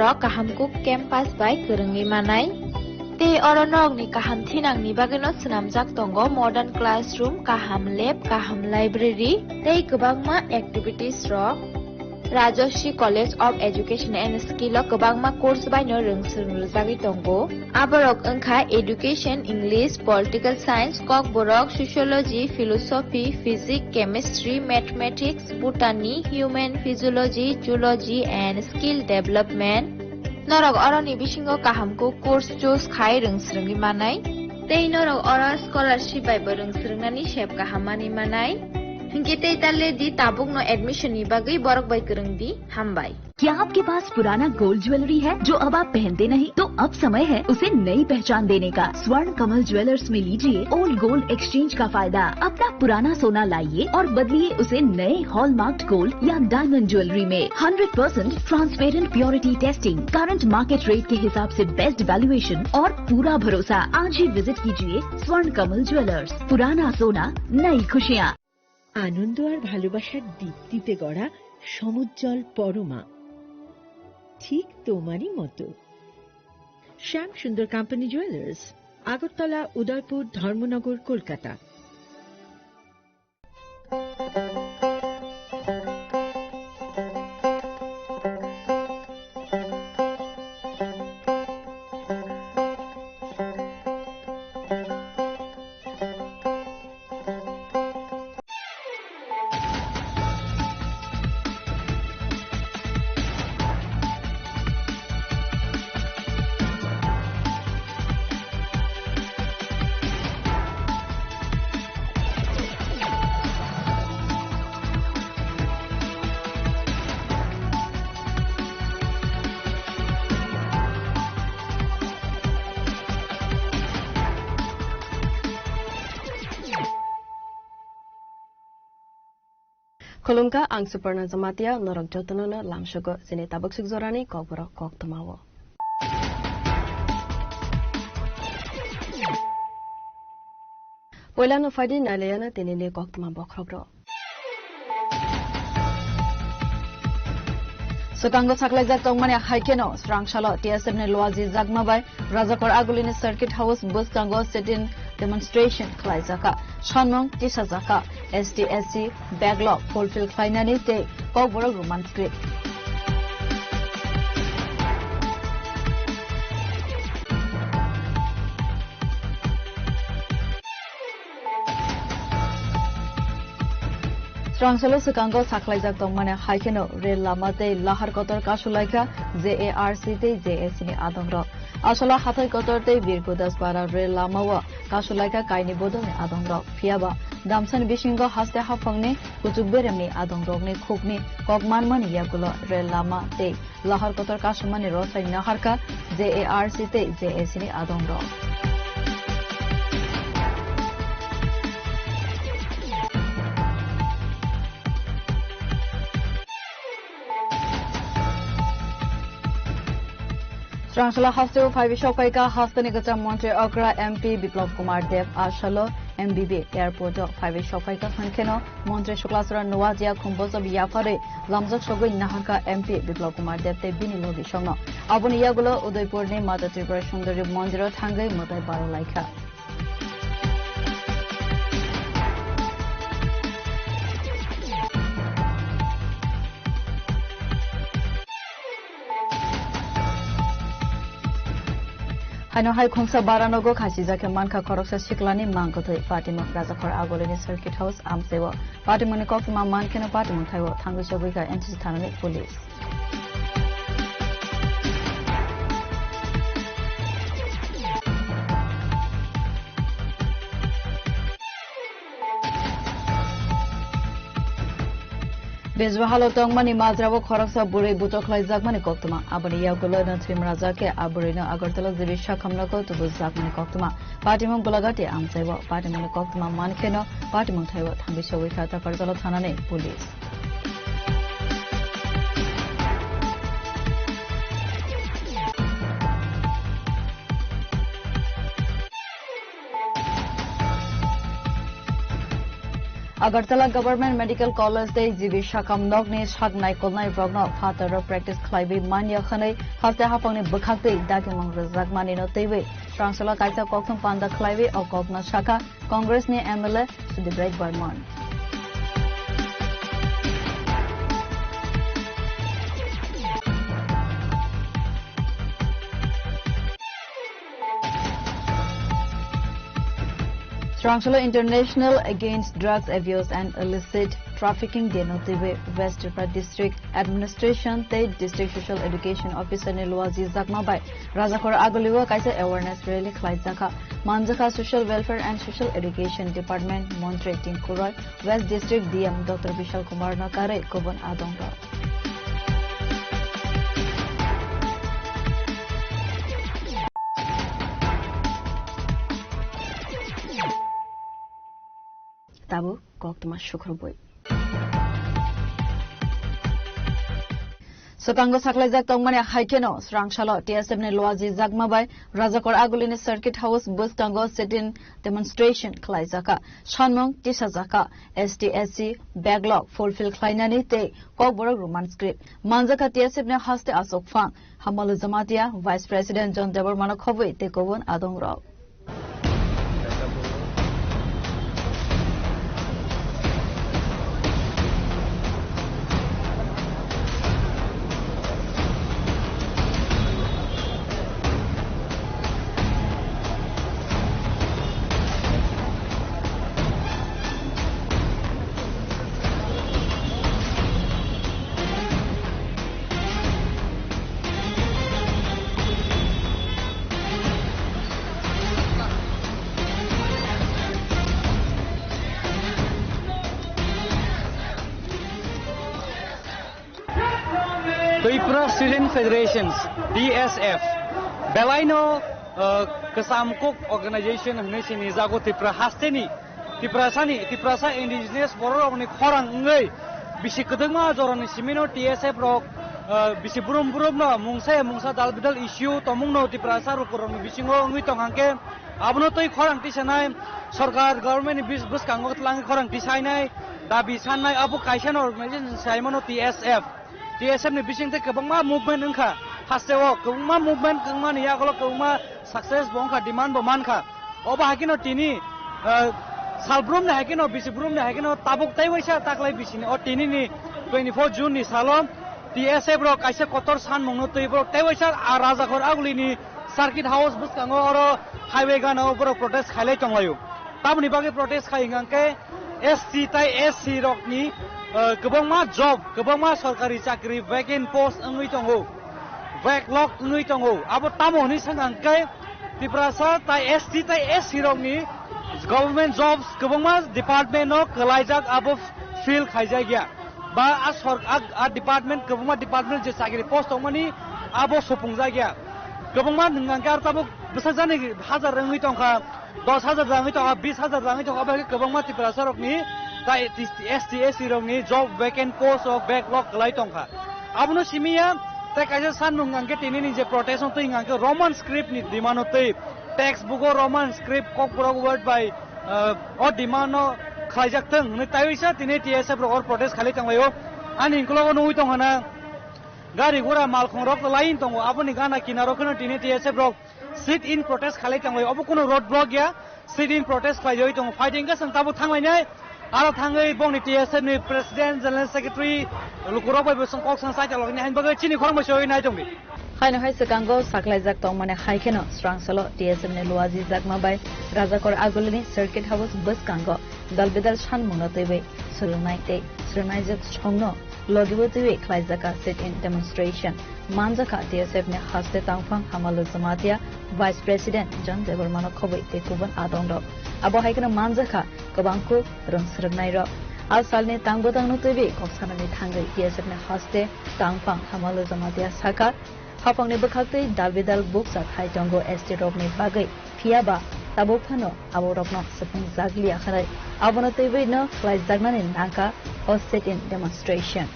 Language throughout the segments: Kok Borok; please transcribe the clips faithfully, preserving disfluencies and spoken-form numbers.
rok kaham kuk campus bai kwrwngwi manai. Tei oro norokni kaham thinangni bagwino swnamjak tongo modern classroom, kaham lab, kaham library tei kwbangma activities rok. Rajashree College of Education and Skill o kwbangma course baino rwngswrwng rwjagwi tongo. Aborok wngkha Education, English, Political Science, Kokborok, Sociology, Philosophy, Physics, Chemistry, Mathematics, Botany, Human Physiology, Zoology and Skill Development. Norok oroni bisingo kaham kuk course choose khai rwngswrwngwi manai. Tei norok oro scholarship bai bo rwngswrwngnani sep kaham manwi manai. Hinkhe tei tale di tabukno admission ni bagwi borok bai kwrwng di. Hambai. क्या आपके पास पुराना gold jewellery है जो अब आप पहनते नहीं? तो अब समय है उसे नई पहचान देने का। स्वर्ण कमल ज्वेलर्स में लीजिए ओल्ड गोल्ड एक्सचेंज का फायदा। अपना पुराना सोना लाइए और बदलिए उसे नए हॉलमार्क्ड गोल्ड या डायमंड ज्वेलरी में। Hundred percent transparent purity testing, current market rate के हिसाब से बेस्ट वैल्यूएशन और पूरा भरोसा। आज ही विजिट कीजिए स्वर्ण कमल ज्वेलर्स। पुराना सोना, नई खुशियाँ। আনন্দ আর ভালোবাসার দীপ্তিতে গড়া সমুজ্জ্বল পরমা, ঠিক তোমারই মতো। শ্যাম সুন্দর কোম্পানি জুয়েলার্স, আগরতলা, উদয়পুর, ধর্মনগর, Kolkata. Khulumkha, ang Suparna Jamatia, norok jotono no lamsogo chini tabuk suk jorani kokborok koktwmao. Poilano phaidi nailayano tinini koktwma bokhrokrok. Swkango saklaijak tongmani hai kheno swrangsalo T S F ni luaji jakma bai Rajakor Agulini Circuit House bwskango sit-in demonstration khlaijakha. Sanmung tisajakha, S T S C backlog fulfill khlainani tei Kokborok Roman script. Swrangsalo swkango sakhlaijak tongmani hai kheno rel lama tei lahar kotor kasulaikha J A R C tei J A C ni adongrok. Asala hathai kotor tei Birkudas para rel lamao kasulaikha kaini bodolni adongrok. Phiyaba damsani bisingo haste haphangni kuchuk beremni adongrokni khukni kok manmani yagulo rel lama tei lahar kotor kasumani rosai naharkha J A R C tei J A C ni adongrok. Swrangsalo hasteo phaiwi sokphaikha hasteni kwcham montri okra M P Biplab Kumar Deb, asalo M B B airport o phaiwi sokphaikha hwnkheno montri Suklaswra Nuwatia khumbojob yapharwi lamjak sogwi naharkha M P Biplab Kumar Deb tei bini logisongno. Aboni yagulo Udaipurni Mata Tripura Sundari mondiro thangwi mwtai barolaikha. Haino hai khungsa baranogo khasijak khe mankha khoroksa siklani mang kwthwi. Patimung Rajakhor Agulini Circuit House amchaiwo patimungni koktwma mankheno patimung thaiwo thangwi sogwikha N C C thanani police. Bejua halo tongmani majrao khoroksa bwrwi butok khlaijakmani koktwma. Aboni yagulo no thwimrajak khe a bwrwino Agartala G B sakhamnogo tubujakmani koktwma. Patimung Golagati amchaiwo patimungni koktwma mankheno patimung thaiwo thangwi sogwikha Takarjala thanani police. Agartala Government Medical College tei G B Sakam nokni sak naikolnai rokno phataro practice khlaiwi manya hwnwi haste haphangni bwkhaktwi dagimung rwjakmani no twiwi Srangsalo kaisa kokthum panda khlaiwi o kokno sakha Congress ni M L A Sudip Rai Barman. Srangsalo International Against Drugs Abuse and Illicit Trafficking Day no twiwi West Tripura District Administration tei District Social Education Officer ni luaji jakma bai Rajakhor Agulio kaisa awareness rally khlaijakha. Manjakha Social Welfare and Social Education Department Montri Tinku Roy, West District D M Doctor Bishal Kumar no karwi kubun adongrok. Tabuk koktwma sukhrumbui. Swkango saklaijak tongmani hai kheno Srangsalo T S F ni luaji jakma bai Rajakor Agulini Circuit House bwskango sit-in demonstration khlaijakha. Sanmung tisajakha, S T S C backlog fulfill khlainani tei Kokborok Roman script manjakha T S F ni haste Asok Phang, Hamalu Jamatia, Vice President John Debbarmano khobwi tei kubun adongrok. Tripura Student Federations, T S F, belaino, uh, kwcham kok organization hwnwi sinijago Tripura hasteni, Tiprasani, Tiprasa indigenous bororokni khorang wngwi bisi kwdwkma jorani simino T S F rok, uh, bisi brum brumno mungsa ya mungsa dal bidal issue tongmungno Tiprasa lukurokni bisingo wngwi tong hangkhe abono twi khorang tisanai sorkar government ni bis-, bwskango twlangwi khorang tisainai dabi sannai abo kaisano organization saimano T S F. T S F ni bising tei kwbangma movement wngkha. Hasteo kwbangma movement wngmani yagulo kwbangma success bo wngkha, demand bo mankha. Obo haikhe no tini, ah, salbrumni haikhe no, bisi brumni haikhe no tabuk tei waisa taklai bisini o tini ni twenty-four June ni salo T S F rok kaisa kotor sanmungno twi borok tei waisa a Rajakhor Agulini Circuit House bwskango oro highway gana o borok protest khailai tonglaio. Tamoni bagwi protest khai hwnkha khe S T tai S C rokni, eh, kwbangma job, kwbangma sorkari chakri vacant post wngwi tongo, backlog wngwi tongo. Abo tamo hwnwi swngkha hwnkhe Tiprasa tai S T tai S C rokni government jobs kwbangma department-o kwlaijak abo fill khaijakya. Ba a sork-, a, a department, kwbangma department je chakri post tongmani abo supungjak ya. Kwbangma nwng hwnkhe aro tabuk bwsajani hajar wngwi tongkha, dos hajar wngwi tongkha, bis hajar wngwi tongkha, abo hai khe kwbangma Tiprasa rokni tai S T, S C rokni job vacant post rok backlog kwlai tongkha. Abono simi ya, tei kaisa sanmung hwnkhe tini ni je protest no twi hwnkhe Roman script ni demand no twi textbook o Roman script kokborok word by Ah, o demand no khlaijak thung hwnwi taiwisa tini T S F rok or protest khalai tonglaio. Ani hwnkhe ulo nugwi tongkha na gari gura malkhung rok line tongo, aboni gana kinaro kheno tini T S F rok sit in protest khalai tonglaio. Obo kunu road block ya, sit in protest khlaiwi tongo. Fighting khe chwng tabuk thanglainai. Aro thangwi bongni T S F ni President, General Secretary, lukurok bai bo chwng kok swng chai talokni hain bagwi chini khorang bai choi nai tongdi. Haino hai swkango saklaijak tongmani hai kheno Srangsalo T S F ni luaji jakma bai Rajakor Agulini Circuit House bwskango dal bidal sanmungno twiwi swrwngnai tei swrwngnaijak songno logibo twiwi khlaijakha sit-in demonstration. Manjakha T S F ni haste tangphang Hamalu Jamatia, Vice President John Debbarmano khobwi tei kubun adongrok. Abo hai kheno manjakha kwbangkuk rwng swrwknairok. A salni tang bwtangno twiwi kok sanani thangwi T S F ni haste tangphang Hamalu Jamatia sakha, haphangni bwkhaktwi dal bidal bukcha thai tongo S T rokni bagwi, phiyaba tabuk phano abo rokno swpung jakliya hwnwi abono twiwi no khlaijaknani nangkha o sit-in demonstration.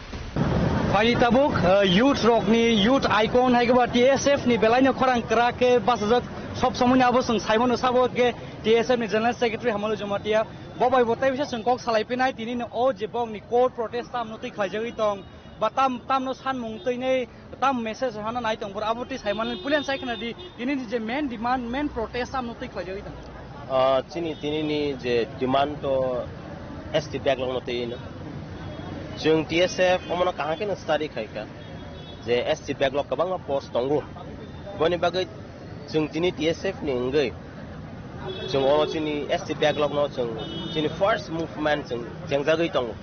Phai tabuk, uh, youth rokni youth icon hai khe ba T S F ni belai no khorang kwrak khe bachajak sob somoi ni abo chwng saimano sabo khe T S F ni General Secretary Hamalu Jamatia. Bo bai bo tei bisa chwng kok salai pinai tini ni o je bok ni court protest tam no twi khlai jagwi tong ba tam tam no san mung twi nei tam message hana nai tong bor abo twi sai man pulen sai khna di tini ni je main demand main protest tam no twi khlai jagwi tong. Ah, chini tini ni je demand to S T backlog no twi no. Chwng T S F omo no kaham khe no study khai kha je S T backlog kwbangma post tongo. Boni bagwi chwng tini T S F ni wngwi chwng oro chini S T backlog no chwng chini first movement chwng chengjagwi tongo.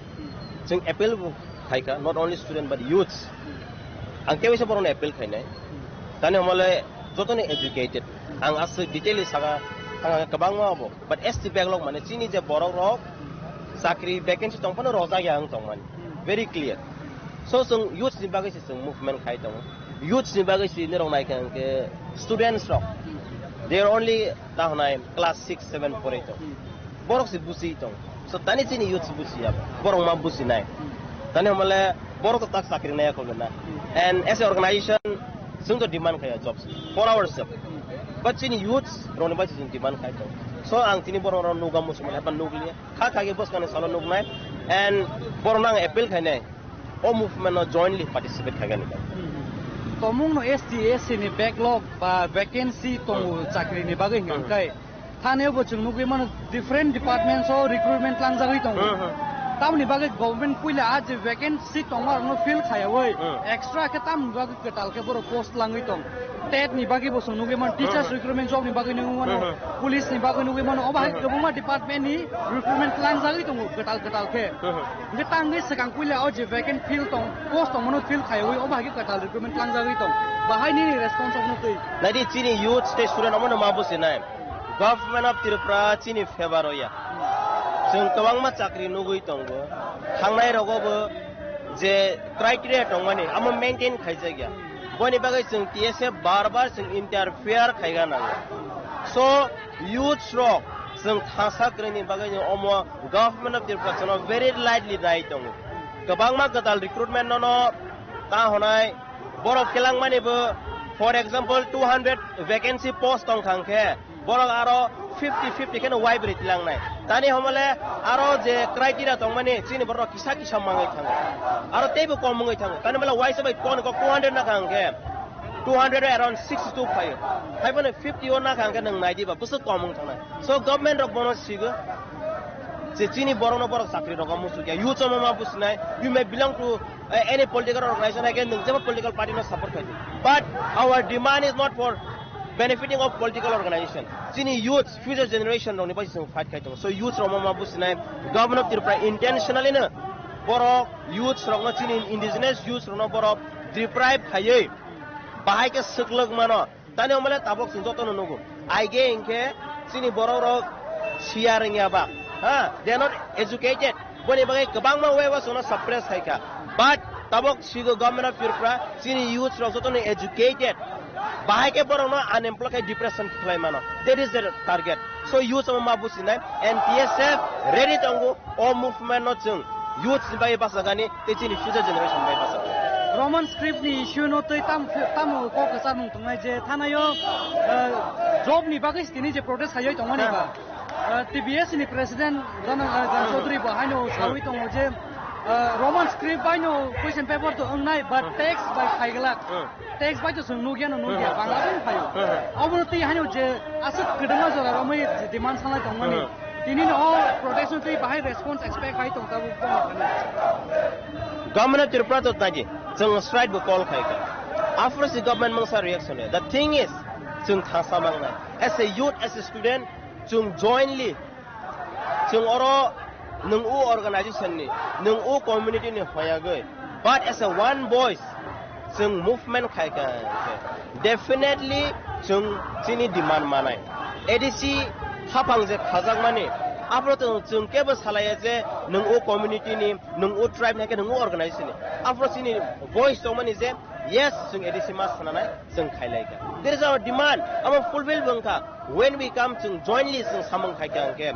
Chwng appeal bo khai kha, not only student but youths. Ang kebo se borokno appeal khainai. Tani hwnba le jotono educated. Ang aswk detail saka, ang kwbangma obo. But S T backlog mane chini je borok rok chakri vacancy tong phano rojak ya ang tong mani. Very clear. So chwng youths ni bagwi se chwng movement khai tongo. Youths ni bagwi se nirok nai kha hwnkhe students rok. They are only ta hwnai class six, seven pore tong. Borok se busi tong. So tani chini youths busi ya. Borok ma busi nai. Tani hwnba le borok to tak chakri nai ya kho na. And as a organization, chwng to demand khaya jobs for ourselves. But chini youths roni bai chwng demand khai tong. So ang tini borok rok nuga musu mani hapan nugli. Kha kha ke bwskang ni salo nugnai. And borok nang appeal khainai. O movement no jointly participate khaigani. Tomung no S T S C ni backlog ba vacancy tongo chakri ni bagwi hingkai. Thani bo chwng nugwi mano different departments o recruitment langjagwi tongo. Hmm, hmm. Tamoni bagwi government puila a je vacancy tongma rokno fill khaiyawi Hmm. extra khe tamoni bagwi kwtal khe borok post langwi tong. Tet ni bagwi bo chwng nugwi mano, teachers Hmm, hmm. recruitment job ni bagwi nugwi mano, Hmm, hmm. police ni bagwi nugwi mano, obo hai Hmm, hmm. kwbangma department ni recruitment langjagwi tongo kwtal kwtal khe. Hmm, hmm. Hingke tangwi swkang puila o je vacant field tong, post tongmano fill khaiwi obo hai khe kwtal recruitment langjagwi tong. Bahai nini response obono twi? Naidi chini youth tei student omono ma businai. Government of Tripura chini favor o ya. Chwng kwbangma chakri nugwi tongo. Thangnai rogo bo je criteria tongmani amo maintain khaijak ya. Boni bagwi chwng T S F bar bar chwng interfere khaiga nango. So youths rok chwng thangsa kwrwini bagwi omo Government of Tripura chwngno very lightly nai tongo. Kwbangma kwtal recruitment nono ta honai borok kelangmani bo, for example, two hundred vacancy post tong thang khe borok aro fifty fifty kheno waibrwi tilangnai. Tani homole aro je criteria tongmani chini borok kisa kisa mangwi thango. Aro teibo kom wngwi thango. Tani mala waisa bai kon ko two hundred na thang khe two hundred around sixty-two phaio. Hai phano fifty o na thang khe nwng nai diba bwswk kom wng thangnai. So government rok bono sigo je chini borokno borok chakri rogo muchukya. Youth omo ma businai. You may belong to uh, any political organization, again, nwng jeba political party no support khai. But our demand is not for benefiting of political organization. Chini youth, future generation rokni bai chwng fight khai tongo. So youth rok ma businai, Government of Tripura intentionally no borok youth rokno, chini indigenous youth rokno borok deprive khaiwi bahai khe swklwk mano. Tani omole tabok chwng jotono nugo. Aige hinkhe chini borok rok siya rwngya ba. Ha, they are not educated. Boni bagwi kwbangma way o chwngno suppress khai kha. But tabok sigo Government of Tripura chini youth rok jotono educated. Bahai khe borokno unemployed khai depression khlai mano. That is their target. So youth omo ma businai and T S F ready tongo. O movement no chwng youth ni bagwi bachagani tei chini future generation ni bagwi bachagani. Roman script ni issue no tei tam tamo kok kwchar mung tongnai je thanayo, eh, job ni bagwi tini je protest khaiwi tongmani ba. Eh, T B S ni president Dana, eh, Dana Chaudhary bo haino sawi tongo je, eh, Roman script baino question paper to wngnai but text bai khaiglak. Tax bai to chwng nukya no nukya, Hmm. Bangla bai phaio. Hmm. Obono twi haino je aswk kwdwma jora romwi demand sanai tongmani. Hmm. Tini no o protest no twi bahai response expect khai tong tabuk tong. Government of Tripura to tagi, chwng strike bo call khai kha. After si government mungsa reaction ya. The thing is, chwng thangsa mangnai. As a youth, as a student, chwng jointly Chwng oro nwng o organization ni, nwng o community ni hoyagwi, but as a one voice, chwng movement khai kha, definitely chwng chini demand manai. A D C haphang je khajakmani, aphuru chwng, chwng kebo salaiya je nwng o community ni, nwng o tribe ni, hai khe nwng o organization ni. Aphuru chini voice tongmani je, yes, chwng A D C ma sananai, chwng khai lai kha. There is our demand, amo fulfill bo wng kha. When we come, chwng jointly chwng samung khai kha hwnkhe,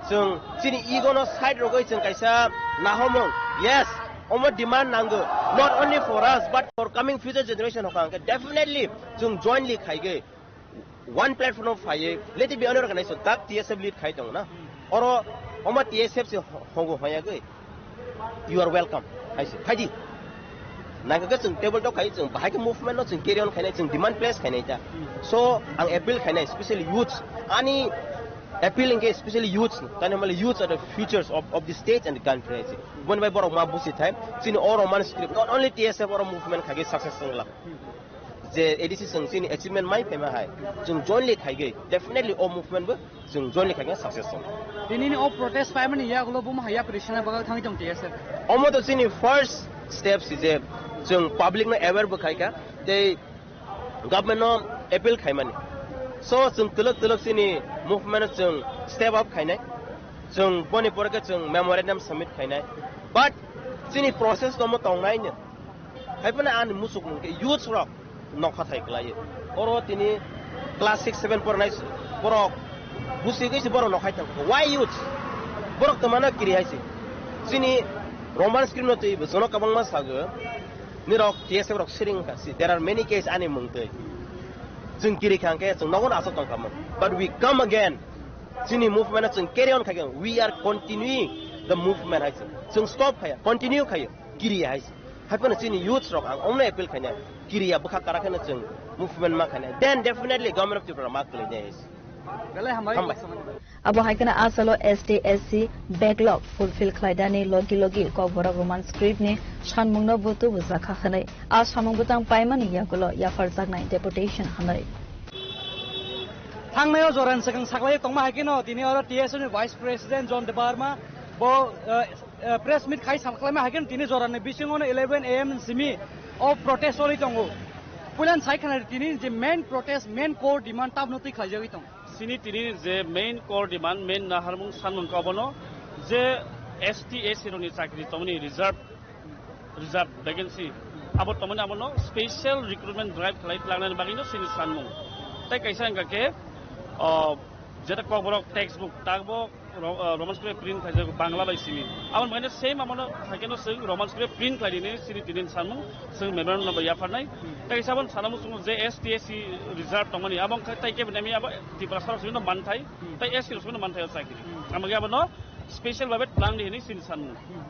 chwng chini ego no side rogwi chwng kaisa nahomung, yes, omo demand nango, not only for us, but for coming future generation hokha hwnkhe, definitely chwng jointly khaigwi one platform o phaiwi, let it be any organization, tak T S F lead khai tongo na. Oro Oma T S F se hongo hoyagwi. You are welcome. Hai se, phaidi. Nangkhe chwng table talk khai, chwng bahai khe movement no chwng carry on khainai, chwng demand place khainai ta. So, ang appeal khainai, especially youths. Ani appeal hwnkhe especially youths. Tani male youths are the futures of, of the state and the country, hai se. Boni bai borok ma busi thai. Chini o Roman script, not only T S F oro movement khaigwi success wngla. Je A D C chwng chini achievement mai phaima hai. Chwng jointly khaigwi, definitely o movement bo chwng jointly khaigwi success wngla. Tinini o protest paimani yagulo buma haya prishina baga thangwi tong T S F. Omo to chini first step si je chwng public no aware bo khaika, tei government no appeal khaimani. So chwng twlwk twlwk chini movement no chwng step up khainai. Chwng boni pore khe chwng memorandum submit khainai. But chini process no mo tongnai no. Hai phano ani musuk mung khe youths rok nokha thai klai. Oro tini class six seven pornai borok busi gwi se borok nokhai thang. Why youths? Borok to mano kiri hai se. Chini Roman script no twi bo jono kabangma sago. Nirok T S F rok siring kha si. There are many cases ani mung twi. Chwng kiri khang khe chwng nogo asok tong khamung. But we come again. Chini movement chwng carry on khaikhe. We are continuing the movement hai se. Chwng stop khaya, continue khaya. Kiri hai se. Hai phano chini youths rok ang omno appeal khaina. Kiriya bwkha kara kheno chwng movement ma khaina. Then definitely government of Tripura ma kwlai nai hai se. Belai hambai. Hambai. Abo hai kheno asalo S T S C backlog fulfill khlaidani logi logi Kokborok Roman script ni sanmungno bo tubujakha hwnwi a samung bwtang paimani yagulo yapharjaknai deputation hwnwi. Thangnai o jorani swkang saklai tongma hai kheno tini oro T S F ni Vice President John Debbarma bo, eh, eh, press meet khai saklaima hai kheno tini jorani bisingo no eleven A M simi o protest choli tongo. Puilan sai khana tini je main protest, main core demand tabno twi khlaijagwi tongo. Chini tini je main core demand, main naharmung sanmung khe obono je S T S C rokni chakri tongmani reserve, reserve vacancy abo tongmani abono special recruitment drive khlai tlangnani bagwino chini sanmung. Tai kaisa wngkha khe, o, jeta Kokborok textbook tabok Ro-, ah, Roman script print khlaijak Bangla bai simi. Aboni bagwi same abono haikhe no chwng Roman script print khlai rini chini tini sanmung chwng memorandum no bai yapharnai. Hmm. Tai sabon sana muchungo je S T S C reserve tongmani abo wngkha tai kebo nami abo Tripura sarok simi no manthai, hmm, tai S T rok simi no manthai o chakri. Hmm. Amagi abono special babe tlang di hini chini sanmung. Hmm.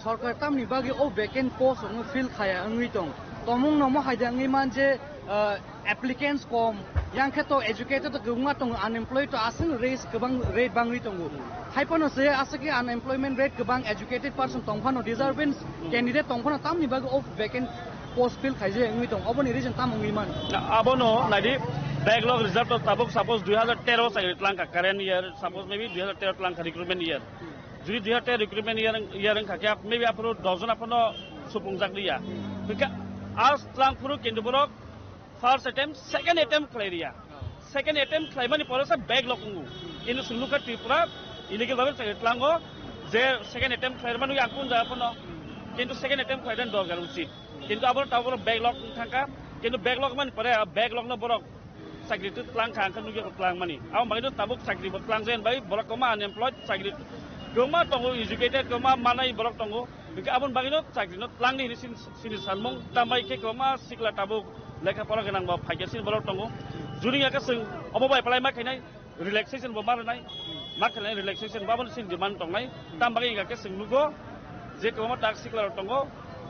Sorkar tamni bagwi o vacant post rokno fill khaya wngwi tong. Tomung no mo haida wngwi man je, ah, applicants kom, yang khe to educated to kwbangma tongo, unemployed to aswk raise kwbang rate bangwi tongo. Hai phano se aswk khe unemployment rate kwbang, educated person tong phano, deserving candidate tong phano, tamni bagwi o vacant post fill khaijak wngwi tong, oboni reason tamo wngwi man? Na, abono naidi, backlog reserve to tabuk suppose dui hajar tero chakri tlangkha, current year, suppose maybe dui hajar tero tlangkha recruitment year. Jodi dui hajar tero recruitment year, year wngkha khe, maybe aphuru dos jon aphano supungjak liya. Hwnkhe a tlang phuru kintu borok first attempt, second attempt khlai riya. Second attempt khlaimani pore se backlog wngo. Kintu chwng nukha Tripura illegal babe chakri tlango je second attempt khlaimani ang kun jaga phano. Kintu second attempt khlaimani dorkar uchit. Kintu abo tabuk backlog wng thangkha. Kintu backlog mani pore backlog no borok chakri tu tlang kha, ang khe nukya ko tlang mani. Abo bagwi no tabuk chakri bo tlang jen bai borok kwma unemployed, chakri kwma tongo, educated kwma manai borok tongo. Hwnkhe aboni bagwi no chakri no tlang ni hini sin-, sini sanmung tambai khe kwma sikla tabuk lekha pora gwnang bo phaikya sin borok tongo. Juni ya khe chwng omo bai apply ma khainai relaxation bo ma rwnai, ma khainai relaxation bo aboni sin demand tongnai. Tam bagwi ya khe chwng nugo je kwma tak sikla rok tongo,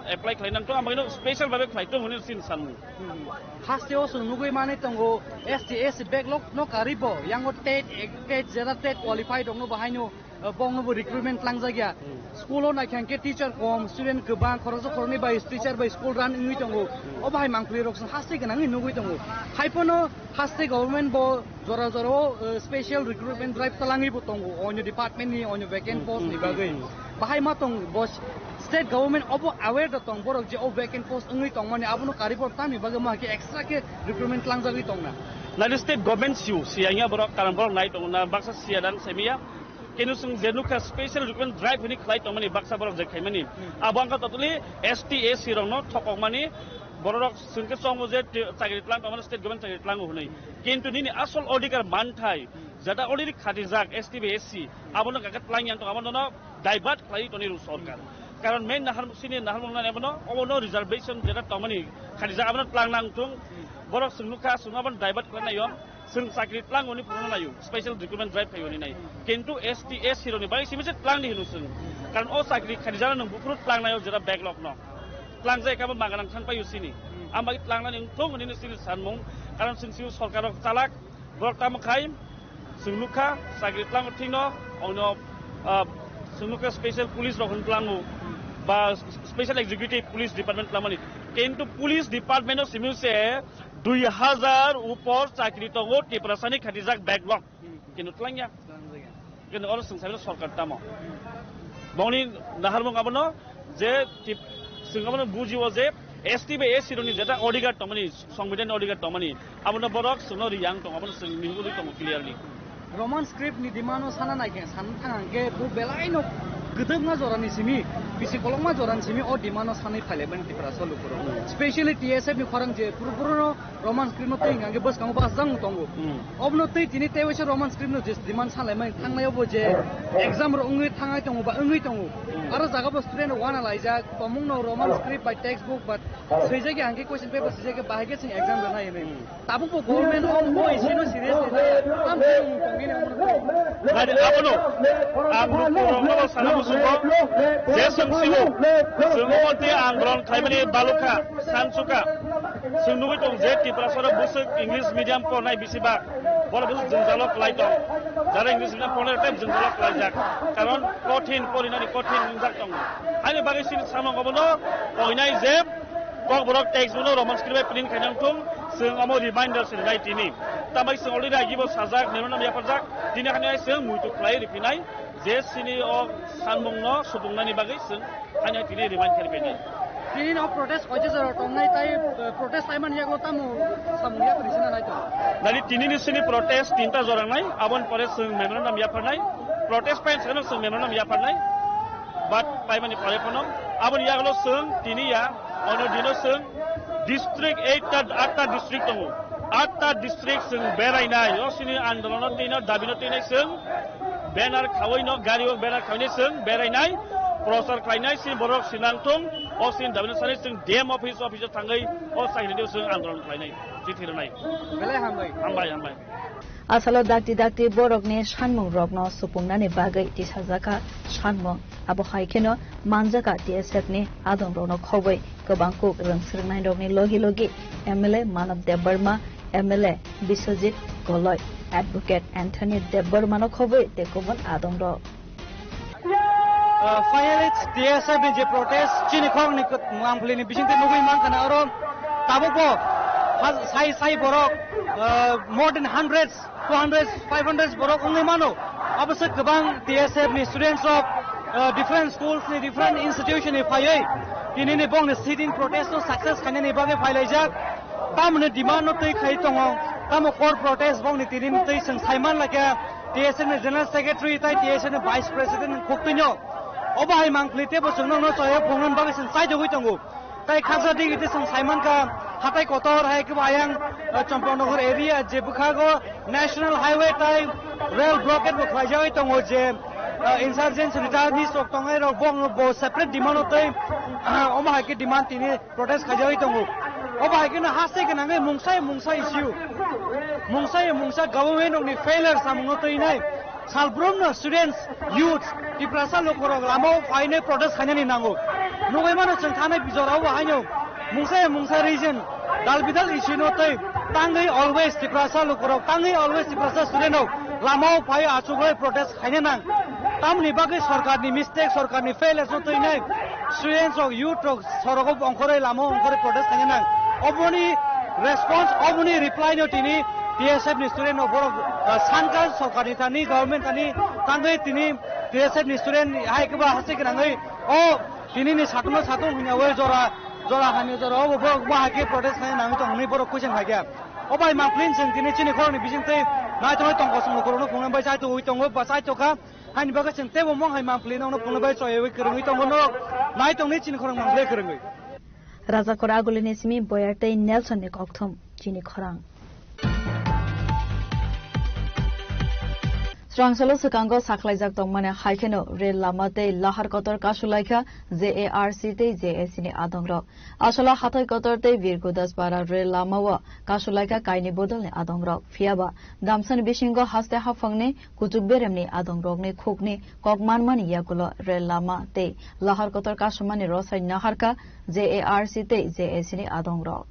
apply khlai nang to, ang bagwi no special babe khlai tong hwnwi sin sanmung. Hmm. Haste o chwng nugwi manwi tongo, S T S C backlog no karwi bo, yango tet, tet jera tet qualified rok no bo haino, eh, bong no bo recruitment tlangjak ya. Hmm. School o naikha hwnkhe teacher kom, student kwbang, khoroksa khoroknwi bai teacher bai school run wngwi tongo. Hmm. O bahai mangpili rok chwng haste gwnangwi nugwi tongo. Hai phano haste government bo jora jora o, eh, special recruitment drive talangwi bo tongo, onyo department ni, onyo vacant post ni bagwi. Hmm, hmm, hmm. Bahai ma tong bo state government obo aware da tong borok je o vacant post wngwi tongmani abono karwi borok tamni bagwi ma khe extra khe recruitment tlangjagwi tongna. Nadi state government siu, siya ya borok karon borok nai tongo na baksa siya dan semiya. Kenu sung je nukha special recruitment drive hini khlai tongmani baksa borok je khaimani. Hmm. Abo angka totally S T S C rokno thokokmani borok sungke chongo je te-, chakri tlang tongmani state government chakri tlango hwnwi. Kintu nini asol odhikar manthai, jeta already khatijak S T bai S C, abono kaka tlang yang tong, abono no divert khlai toni rw sorkar. Karon main nahar sini nahar mung nani abono, abono reservation jeta tongmani khatijak abono tlang nang thung, borok sung nukha sung abono divert khlai nai yo. Chwng chakri tlang oni phuru naio, special recruitment drive khai oni nai. Kintu S T, S C roni bai simi se tlang di hino chwng. Karon o chakri khari jana nung buphuru tlang naio jera backlog no. Tlang jai kabo maganang thang paio sini. Am bai tlang nani thung oni sini sanmung. Karon chwng sini sorkar rok chalak, borok tamo khai, chwng nukha, chakri tlang thingno, ono, ah, chwng nukha special police rok hwn tlango, ba special executive police department tlamani. Kintu police department o simi se dui hazar upor chakri tongo Tiprasani khatijak backlog. Kintu tlangya. Kintu oro chwng saimano sorkar tamo. Bongni naharmung abono je tip-, chwng abono bujio je S T bai S C roni jeta odhikar tongmani, songbidanni odhikar tongmani, abono borok chwngno riyang tong, abono chwng mihugwi tongo clearly. Roman script ni demand o sana nai khe, san thang hwnkhe bo belai no kwdwkma jora ni simi, bisi kolokma jora ni simi o demand o sanwi phailaimani Tiprasa lukurok. Hmm. Specially T S F ni khorang je puru puru no Roman script no tei hwnkhe bwskango bachajak wng tongo. Hmm. Obono tei tini tei waisa Roman script no je demand salaimani thangnai obo je exam rok wngwi thangnai tongo ba wngwi tongo. Hmm. Aro jaga bo student rok wana laijak, tomung no Roman script bai textbook ba swijak ya hwnkhe question paper swijak ya bahai khe chwng exam rwnai hinwi. Hmm. Tabuk bo government o bo issue no seriously nai ya. Tam khe wng tong bini omo no. Nadi abono ang lukurokno sana muchungo je chwng sio, chwng omo tei andolon khlaimani balukha, sansuka. Chwng nugwi tong je Tiprasarok bwswk English medium pornai bisi ba. Borok bwswk jwngjalo kwlai tong. Jara English medium pornai tei jwngjalo kwlaijak. Karon kothin porinani kothin wngjak tongo. Haini bagwi chini samung obono poinai je Kokborok textbook no Roman script bai print khaina wngthung, chwng omo reminder se rinai tini. Tambai chwng already agi bo sajak, memorandum yapharjak, tini hani hai chwng muitu khlai riphinai, je chini o sanmung no supungnani bagwi chwng hani hai tini remind khe riphinai. Tini no protest koicha jora tongnai tai, eh, protest laimani yago tamo samung yapri sina nai to. Nani tini ni sini protest tinta jora nai, aboni pore chwng memorandum yapharnai, protest pai chwng memorandum yapharnai, but paimani pore phano aboni yago chwng tini ya Ono dino chwng district eight ta, atta district tongo. Atta district chwng berainai, o sini andolono tino, dabino tino chwng banner khawino, gari o banner khawino chwng berainai, prochar khlainai, sini borok sinang thung, o sini dabino sani chwng D M office, office o thangwi, o chakri chwng andolon khlainai, chithi rwnai. Belai hambai. Hambai, hambai. Asalo dakti dakti borokni sanmungrokno supungnani bagwi tisajakha sanmung. Abo hai kheno manjakha T S F ni adongrokno khobwi kwbang kuk rwngswrwngnairokni logi logi M L A Manav Debbarma, M L A Biswajit Goloi, Advocate Anthony Debbarmano khobwi tei kubun adongrok. Uh, finally, T S F ni je protest, chini khorokni kut-, mangpili ni bisingtwi nugwi mankha na oro tabukbo ha-, sai, sai borok, uh, more than hundreds, two hundreds, five hundreds borok wngwi mano. Abo se kwbang T S F ni students rok, uh, different schools ni, different institution ni phaiwi tini ni bongni sitting protest no success khainani bagwi phailaijak. Tamoni demand no twi khai tongo, tamo core protest bongni tini ni twi chwng saiman lakha. T S F ni General Secretary tai T S F ni Vice President ni khuk twino. Obo hai mangpili tebo chwng nokno choya phungnani bagwi chwng chaijagwi tongo. Tai khaksa digi tei chwng saimankha, hatai kotor hai kebo ayang, eh, Champaknagar area je bwkhago National Highway tai rail blockade bo khlaijagwi tongo je, eh, insurgents returnees rok tongnai rok bo, bo separate demand o tei, eh, omo hai khe demand tini protest khaijagwi tongo. Obo hai kheno haste gwnangwi mungsa mungsa issue, mungsa mungsa government rokni failure samungno twinai. Salbrumno students, youths, Tiprasa lukurok lamao phainai protest khainani nango. Nugwi mano chwng thanai bijorao bo haino mungsa mungsa region dal bidal issue no tei tangwi always Tiprasa lukurok, tangwi always Tiprasa student rok lamao phai achugwi protest khaina nang. Tamni bagwi sorkarni mistake, sorkarni failures no twinai students rok, youth rok sorogo ongkhorwi lama ongkhorwi protest khaina nang. Oboni response, oboni reply no tini T S F ni student no borok, ah, sankha sorkar ni thani, government thani tangwi tini T S F ni student hai kebo hase gwnangwi o tini ni satung no satung hwnyawi jora, jora hani jora obo borok bo hai khe protest khaina nangwi tong hwnwi borok question khai kha. O bai mangpili chwng tini chini khorokni bisingtwi naitongwi tong kosong lukurokno phungnai bai chaitogwi tongo ba chaitokha. Haini bagwi chwng teibo mong hai mangpili nokno phunukbai choyawi kwrwngwi tongo norok. Nai tongni chini khorang mangpili kwrwngwi. Rajakor Agulini simi Boyar tei Nelson ni kokthum chini khorang. Srangsalo swkango sakhlaijak tongmani hai kheno rel lama tei lahar kotor kasulaikha J A R C tei J A C ni adongrok. Asalo hathai kotor tei Birgudas para rel lama o kasulaikha kaini bodolni adongrok. Phiyaba damsani bisingo haste haphangni kuchuk beremni adongrokni khukni kok manmani yagulo rel lama tei lahar kotor kasumani rosai naharkha J A R C tei J A C ni adongrok.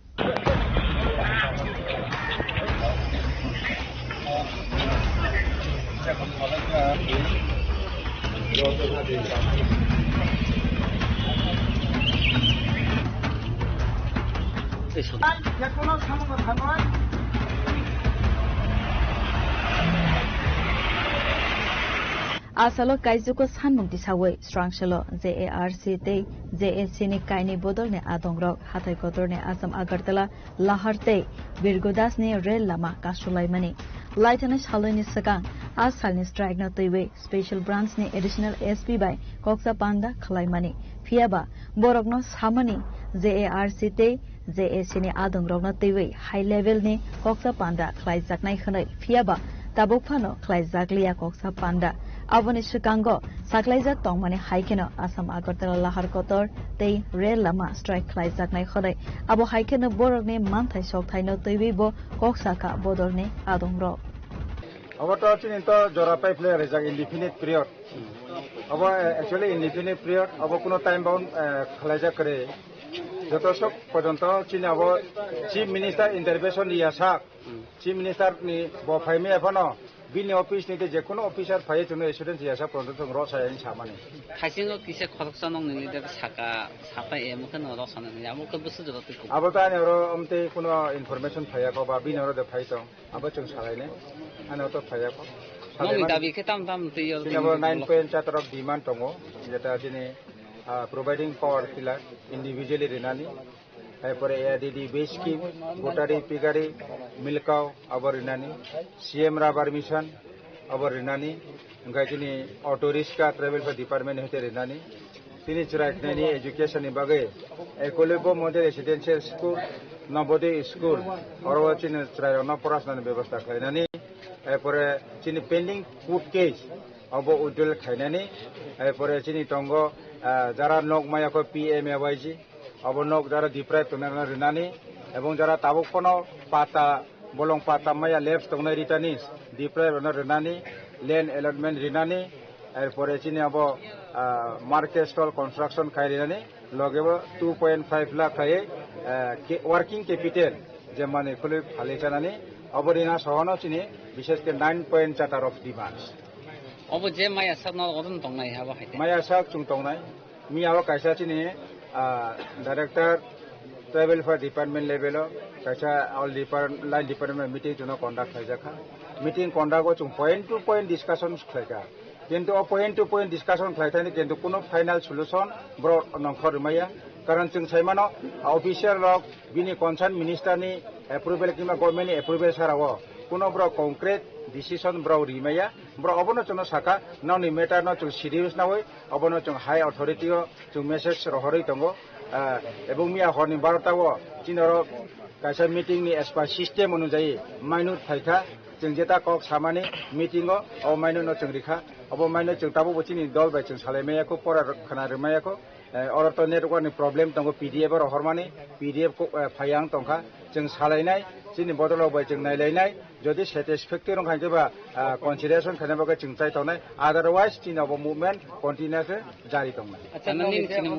Asalo kaijugo sanmung tisawi srangsalo J A R C tei J A C ni kaini bodolni adongrok hathai kotorni Assam Agartala Lahar tei Birgodasni rel lama kasulaimani. Laithani salwini swkang a salni strike no twiwi Special Branch ni Additional S P bai koksa panda khwlaimani. Phiyaba borokno samani J A R C tei J A C ni adongrokno twiwi high level ni koksa panda khwlaijaknai hwnwi. Phiyaba tabuk phano khwlaijakliya koksa panda. Aboni swkango saklaijak tongmani hai kheno Assam Agartala Lahar Kotor tei rel lama strike khwlaijaknai hwnwi. Abo hai kheno borokni manthai sokthaino twiwi bo kok sakha bodolni adongrok. Abo to chini to jora pai phlai rijak indefinite period. Abo, eh, actually indefinite period, abo kuno time bound, eh, khwlaijak kwrwi. Joto sok porjonto chini abo Chief Minister intervention riya sak. Chief Minister ni bo phaimaya phano bini office ni tei jekunu officer phaiwi chwngno assurance ya sa porjonto chwng rw saya hinwi samani. Khaisingo kisa khoroksa nokni leader saka, sata emo khe no rw sana hinwi amo khe bwswk jora twi kuk. Abo to ani oro amtwi kuno information phaiya kho ba bini oro de phai tong. Abo chwng salainai. Ani oro to phaiya kho. Nokni dabi khe tam tam twi oro chini abo nine point chatarok demand tongo. Jeta chini, ah, providing power tiller individually rinani. Erpore A D D base scheme, gotari, pigari, milkau, abo rinani, C M rubber mission, abo rinani, hingke chini auto rickshaw travel for department hoite rinani, tini chwrai khnani education ni bagwi Ekolibya Model Residential School, Navodaya School, oro chini chwrai rokno porasna ni bebosta khlainani, erpore chini pending court case, obo withdrawal khlainani, erpore chini tongo, ah, jara nok maya kho P M A Y G, Obo nok jara deprive tongnai rokno rinani, ebong jara tabuk phano pata, bolong pata maya lapse tongnai ritani deprive rokno rinani, land allotment rinani, erpore chini abo, ah, market stall construction khai rinani, logebo two point five lakh khai, ah, ke-, working capital je manwi khulwi phalwi chanani, obo rina sohono chini bishesh khe nine point chatar of demands. Obo je maya sak no odon tongnai abo hai te. Maya sak chwng tongnai. Miyao kaisa chini, ah, director tribal affairs department level o kaisa all depart-, line department meeting chwngno conduct khlaijakha. Meeting conduct o chwng point to point discussion khlaikha. Kintu o point to point discussion khlaithani kintu kuno final solution borok nongkhor rwmaya. Karon chwng saimano, ah, official rok bini concern minister ni approval kiba government ni approval sara o kuno borok concrete decision borok rimaya. Borok obono chwngno sakha, nokni matter no chwng serious nawi, obono chwng high authority o chwng message rohorwi tongo. Ah, ebong miya horni barota o chini oro kaisa meeting ni as per system onujayi minute phaikha, chwng jeta kok samani meeting o, o minute no chwng rikha, obo minute chwng tabukbo chini dol bai chwng salai maya kho, pora khna rwmaya kho. Eh, oro to network ni problem tongo, P D F oro hormani, P D F ko, eh, phai ang tongkha, chwng salainai, chini bodol rok bai chwng nailainai, jodi satisfactory wngkha hwnkhe ba, ah, consideration khaina bagwi chwng chai tongnai, otherwise chini obo movement continuous jari tongnai. Acha, nini chini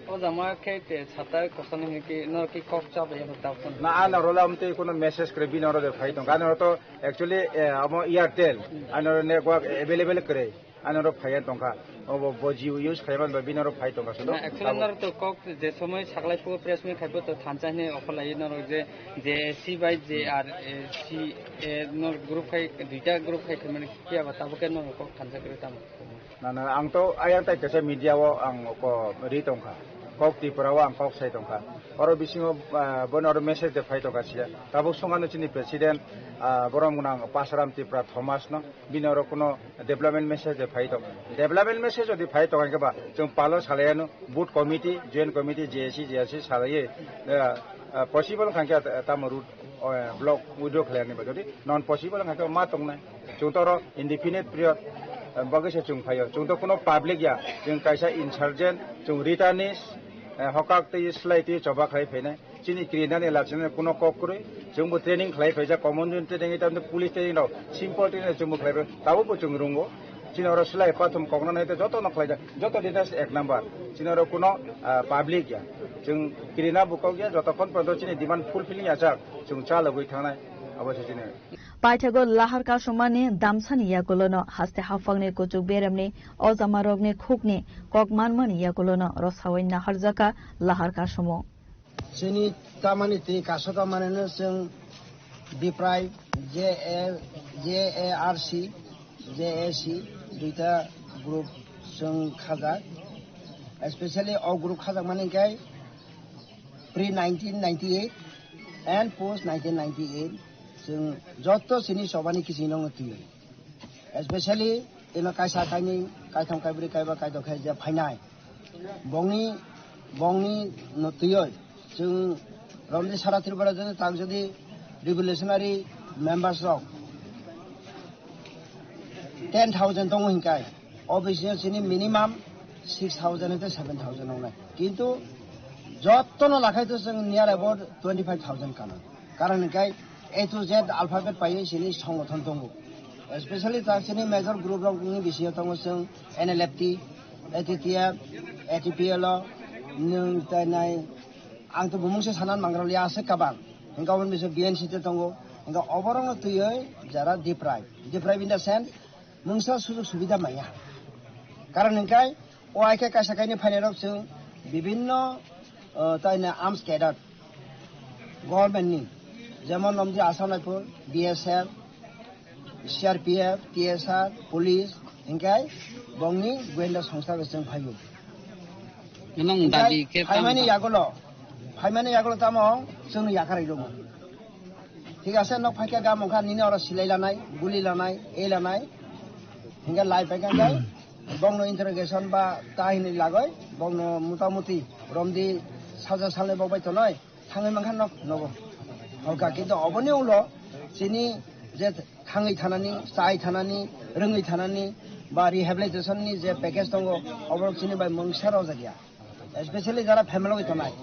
o jama khe te sata kosa ni ki nor ki kok cha bai tabuk. Na, ano rola amtwi kuno message kre bini oro de phai tongkha, ano to actually, eh, amo Airtel, ano network available kre. Ani oro phaiya tongkha. Obo, bo Jio use khaiman ba bini oro phai tongkha sudo. Na, actually, abo norok to kok je somoi saklai phuo press meet khaibo to thansa hini offer lai norok je, je C bai je ar, eh, C, eh, norok group khai, duita group khai khaimani phiya ba tabuk khe norok kok thansa kwrwi tamo. Na, na, ang to ayang tai kaisa media o ang ko ri tongkha. Kok Tripura o ang kok sai tongkha. Oro bisingo, ah, bono oro message de phai tongkha siya. Tabuk songano chini president, ah, borom gwnang Pasaram Tripura Thomas no. Bini oro kuno development message de phai tong. Development message jodi phai tong hwnkhe ba chwng palo salai ano booth committee, joint committee, J A C, J A C salai, eh, eh, possible wngkha hwnkhe tamo route O, eh, block withdraw khlaiyani ba jodi non possible wngkha khe ma tongnai. Chwng to oro indefinite period, eh, bagwi se chwng phaio. Chwng to kuno public ya, chwng kaisa insurgent, chwng returnees, eh, hokak tei slai tei choba khlai phainai. Chini kirinani lachina kuno kok kwrwi, chwngbo training khlai phaijak, common training, tei police training rok, simple training chwngbo khlai phai, tabukbo chwng rungo. Chini oro slai pathum kokno nai tei joto no khlaijak, joto details ek number. Chini oro kuno, ah, public ya. Chwng kirina bo kok ya, jotokhon porjonto chini demand fulfilling ya jak, chwng chalogwi thangnai, abo se chini. Paithago lahar kasumani damsani yagulono haste haphangni kuchuk beremni ojamarokni khukni kok manmani yagulono rwsawi naharjaka lahar kasumo. Chini tamani twi kaso tamani no chwng Biprai, J A, J A R C, J A C, duita group chwng khajak. Especially o group khajakmani khe pre nineteen ninety-eight and post nineteen ninety-eight chwng joto chini chobani kiching no twi. Especially ino kaisa kainwi, kaitham, kaibrwi, kaiba, kaidok khe je phainai. Bongni, bongni no twiwi chwng romdi sara Tripura jodi tak jodi revolutionary members rok ten thousand tongo hinkai, o bisingo chini minimum six thousand hwnkhe seven thousand wngnai. Kintu jottono lakhai to chwng near about twenty five thousand kana. Karon hwnkhe A to Z alphabet paiwi chini songothon tongo. Especially ta chini major group rokni bisingo tongo chwng N L F T, A T T F, A T P L O, nwng tei nai ang to bumung se sanan mangraliya aswk kabang. Hwnkhe oboni bisingo B N C te tongo. Hwnkhe oborokno twiwi jara deprive. Deprive in the sense, mungsa sujug subida maya. Karon hwnkhe o hai khe kaisa kainwi phainairok chwng bibinno, uh, taina arms cadre government ni, jemon nomdi Assam Rifle, B S F, C R P F, T S R, police, hwnkhe bongni goyenda songsa bai chwng phaio. Nang hwnkhe dabi khe phaimani tamo yagulo, phaimani yagulo tamo chwngno yakarwi rwgo. Thik ase, nok phaikhe gam wngkha nini oro silai lanai, guli lanai, ei lanai. Hingke lai paikha khe bongno interrogation ba ta hinwi lagoi, bongno motamuti romdi saja salnwi bok bai tonoi, thangwi mankha nok nogo. Hoka kintu oboni ulo chini je thangwi thanani, chai thanani, rwngwi thanani ba rehabilitation ni je package tongo, oborok chini bai mungsa rojak ya. Especially jara family bai tongnai.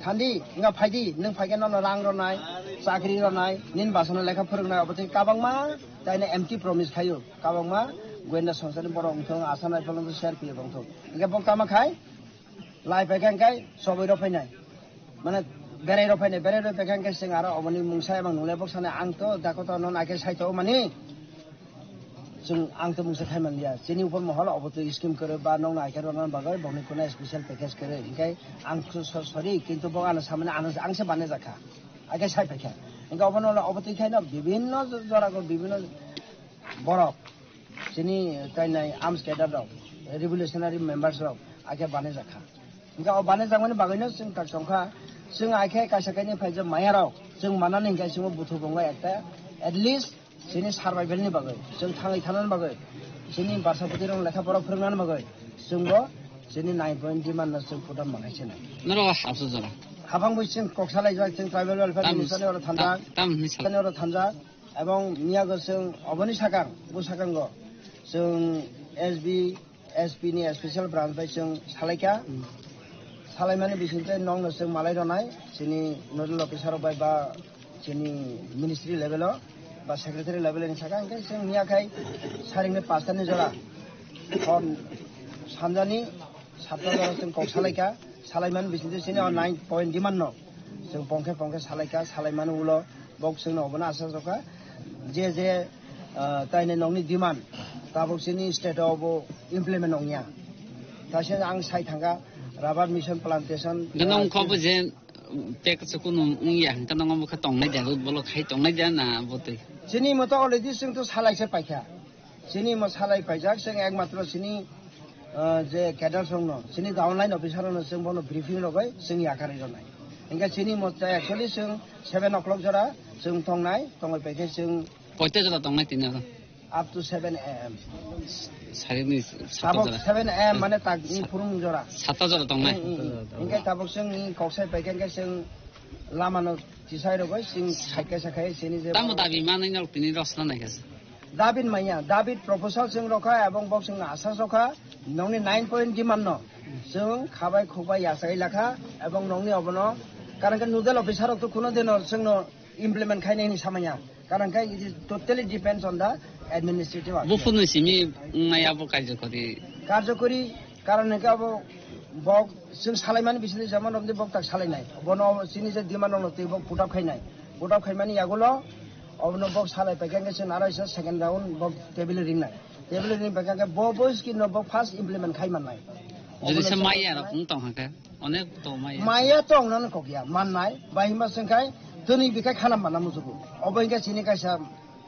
Thandi, wngkha phaidi, nwng phaikhe nono rang rwnai, chakri rwnai, nini basano lekha phwrwngnai, obo tei kabangma taino empty promise khaio. Kabangma goyenda songsani borok wngthong, Assam Rifle wngthong, C R P F wngthong. Hingke bo tama khai, lai paikha hingke chobwi rw phainai. Mane berai rw phainai, berai rw paikha hingke chwng aro oboni mungsa emang nunglai bok sanai, ang to dakoto nono aike saito mani. Chwng ang to mungsa khai manliya. Chini upor mohol obo twi scheme kwrwi ba nokno aike rwna bagwi bokni kuna special package kwrwi. Hinkhe ang so-, so-, sorry, kintu bo ano samani ano ang se banaijak kha. Aike sai paikha. Hinkhe obono obo twi khaino bibinno jorago bibinno borok chini tainai arms cadre rok, revolutionary members rok aike banaijak kha. Hinkhe o banaijak mani bagwino chwng tak tongkha. Chwng aike kaisa kainwi phaijak maya rok chwng manani hinkhe chwngbo buthu bongo ekta at least Chini survival ni bagwi, chwng thangwi thanani bagwi, chini barsa bwtwi rok lekha pora phwrwngnani bagwi, chwngbo chini nine point demand no chwng pudam mangai chini. Norok hapsajak. Habang bwi chwng kok salaijak, chwng tribal welfare Tam-, minister ni oro thanjak, tam, tam hinwi sal- ni oro thanjak, ebong miyago chwng oboni sakang, bwsakango chwng S B, S P ni special branch bai chwng salaikha. Hmm. Salaimani bisingtwi nokno chwng malai rwnai, chini nodal officer rok bai ba chini ministry level o ba secretary level ni saka hingke chwng miya khai saringni pasta ni jora hor sanjani satta jora chwng kok salaikha. Salaimani bisingtwi chini o nine point demand no chwng pongkhe pongkhe salaikha. Salaimani ulo bok chwngno obono asajokha je je, ah, taini nokni demand tabok chini state o bo implement ongya. Taise ang sai thangkha rubber mission plantation, Ganang ah, khobo je pek chukunu wngya hingke nongo bokhe tongnai dia, bolok hai tongnai dia na botwi. Chini moto already chwng to salai se paikha. Chini mo salai paijak, chwng ekmatro chini, ah, je cadre songno, chini downline officer no chwng bono briefing rogoi chwng yakarwi rwnai. Hingke chini mo actually chwng seven o'clock jora chwng tongnai, tongoi paikhe chwng Koita jora tongnai tini oro? Up to seven A M. Sarini satta Tabok jora. Seven A M mane tak ni phurung jora. Satta jora tongnai. Hmm, hmm, hmm. Hingke tabok chwng ni koksai paikhe hingke chwng lama no Chisai rogoi chwng side kaisa khai chini je Tamo dabi manwi nok tini rosna naikha se. David manya, David proposal chwng rokha ebong bok chwng asa sokha nongni nine point demand no chwng khabai khukbai yachai lakha ebong nongni obono karon khe nodal officer rok to kuno dino chwngno implement khainai hinwi samanya. Karon khe it is totally depends on the administrative action. Buphurni simi wngmaya bo karjokori. Karjokori karon hwnkhe abo bok chwng salaimani bisingtwi jemon romdi bok tak salainai. Bono chini je demand rokno twi bok put up khainai. Put up khaimani yagulo obono bok salai paikha hwnkhe chwng aro isa second round bok table ringnai. Table ring paikha hwnkhe bo bo scheme no bok first implement khai mannai. Jodi se maya rok wng tong hwnkhe. Onek to maya. Maya to wngnani kokya, mannai, bai himba chwng khai twnwi bikhai khanam manna muchugo. Obo hingkhe chini kaisa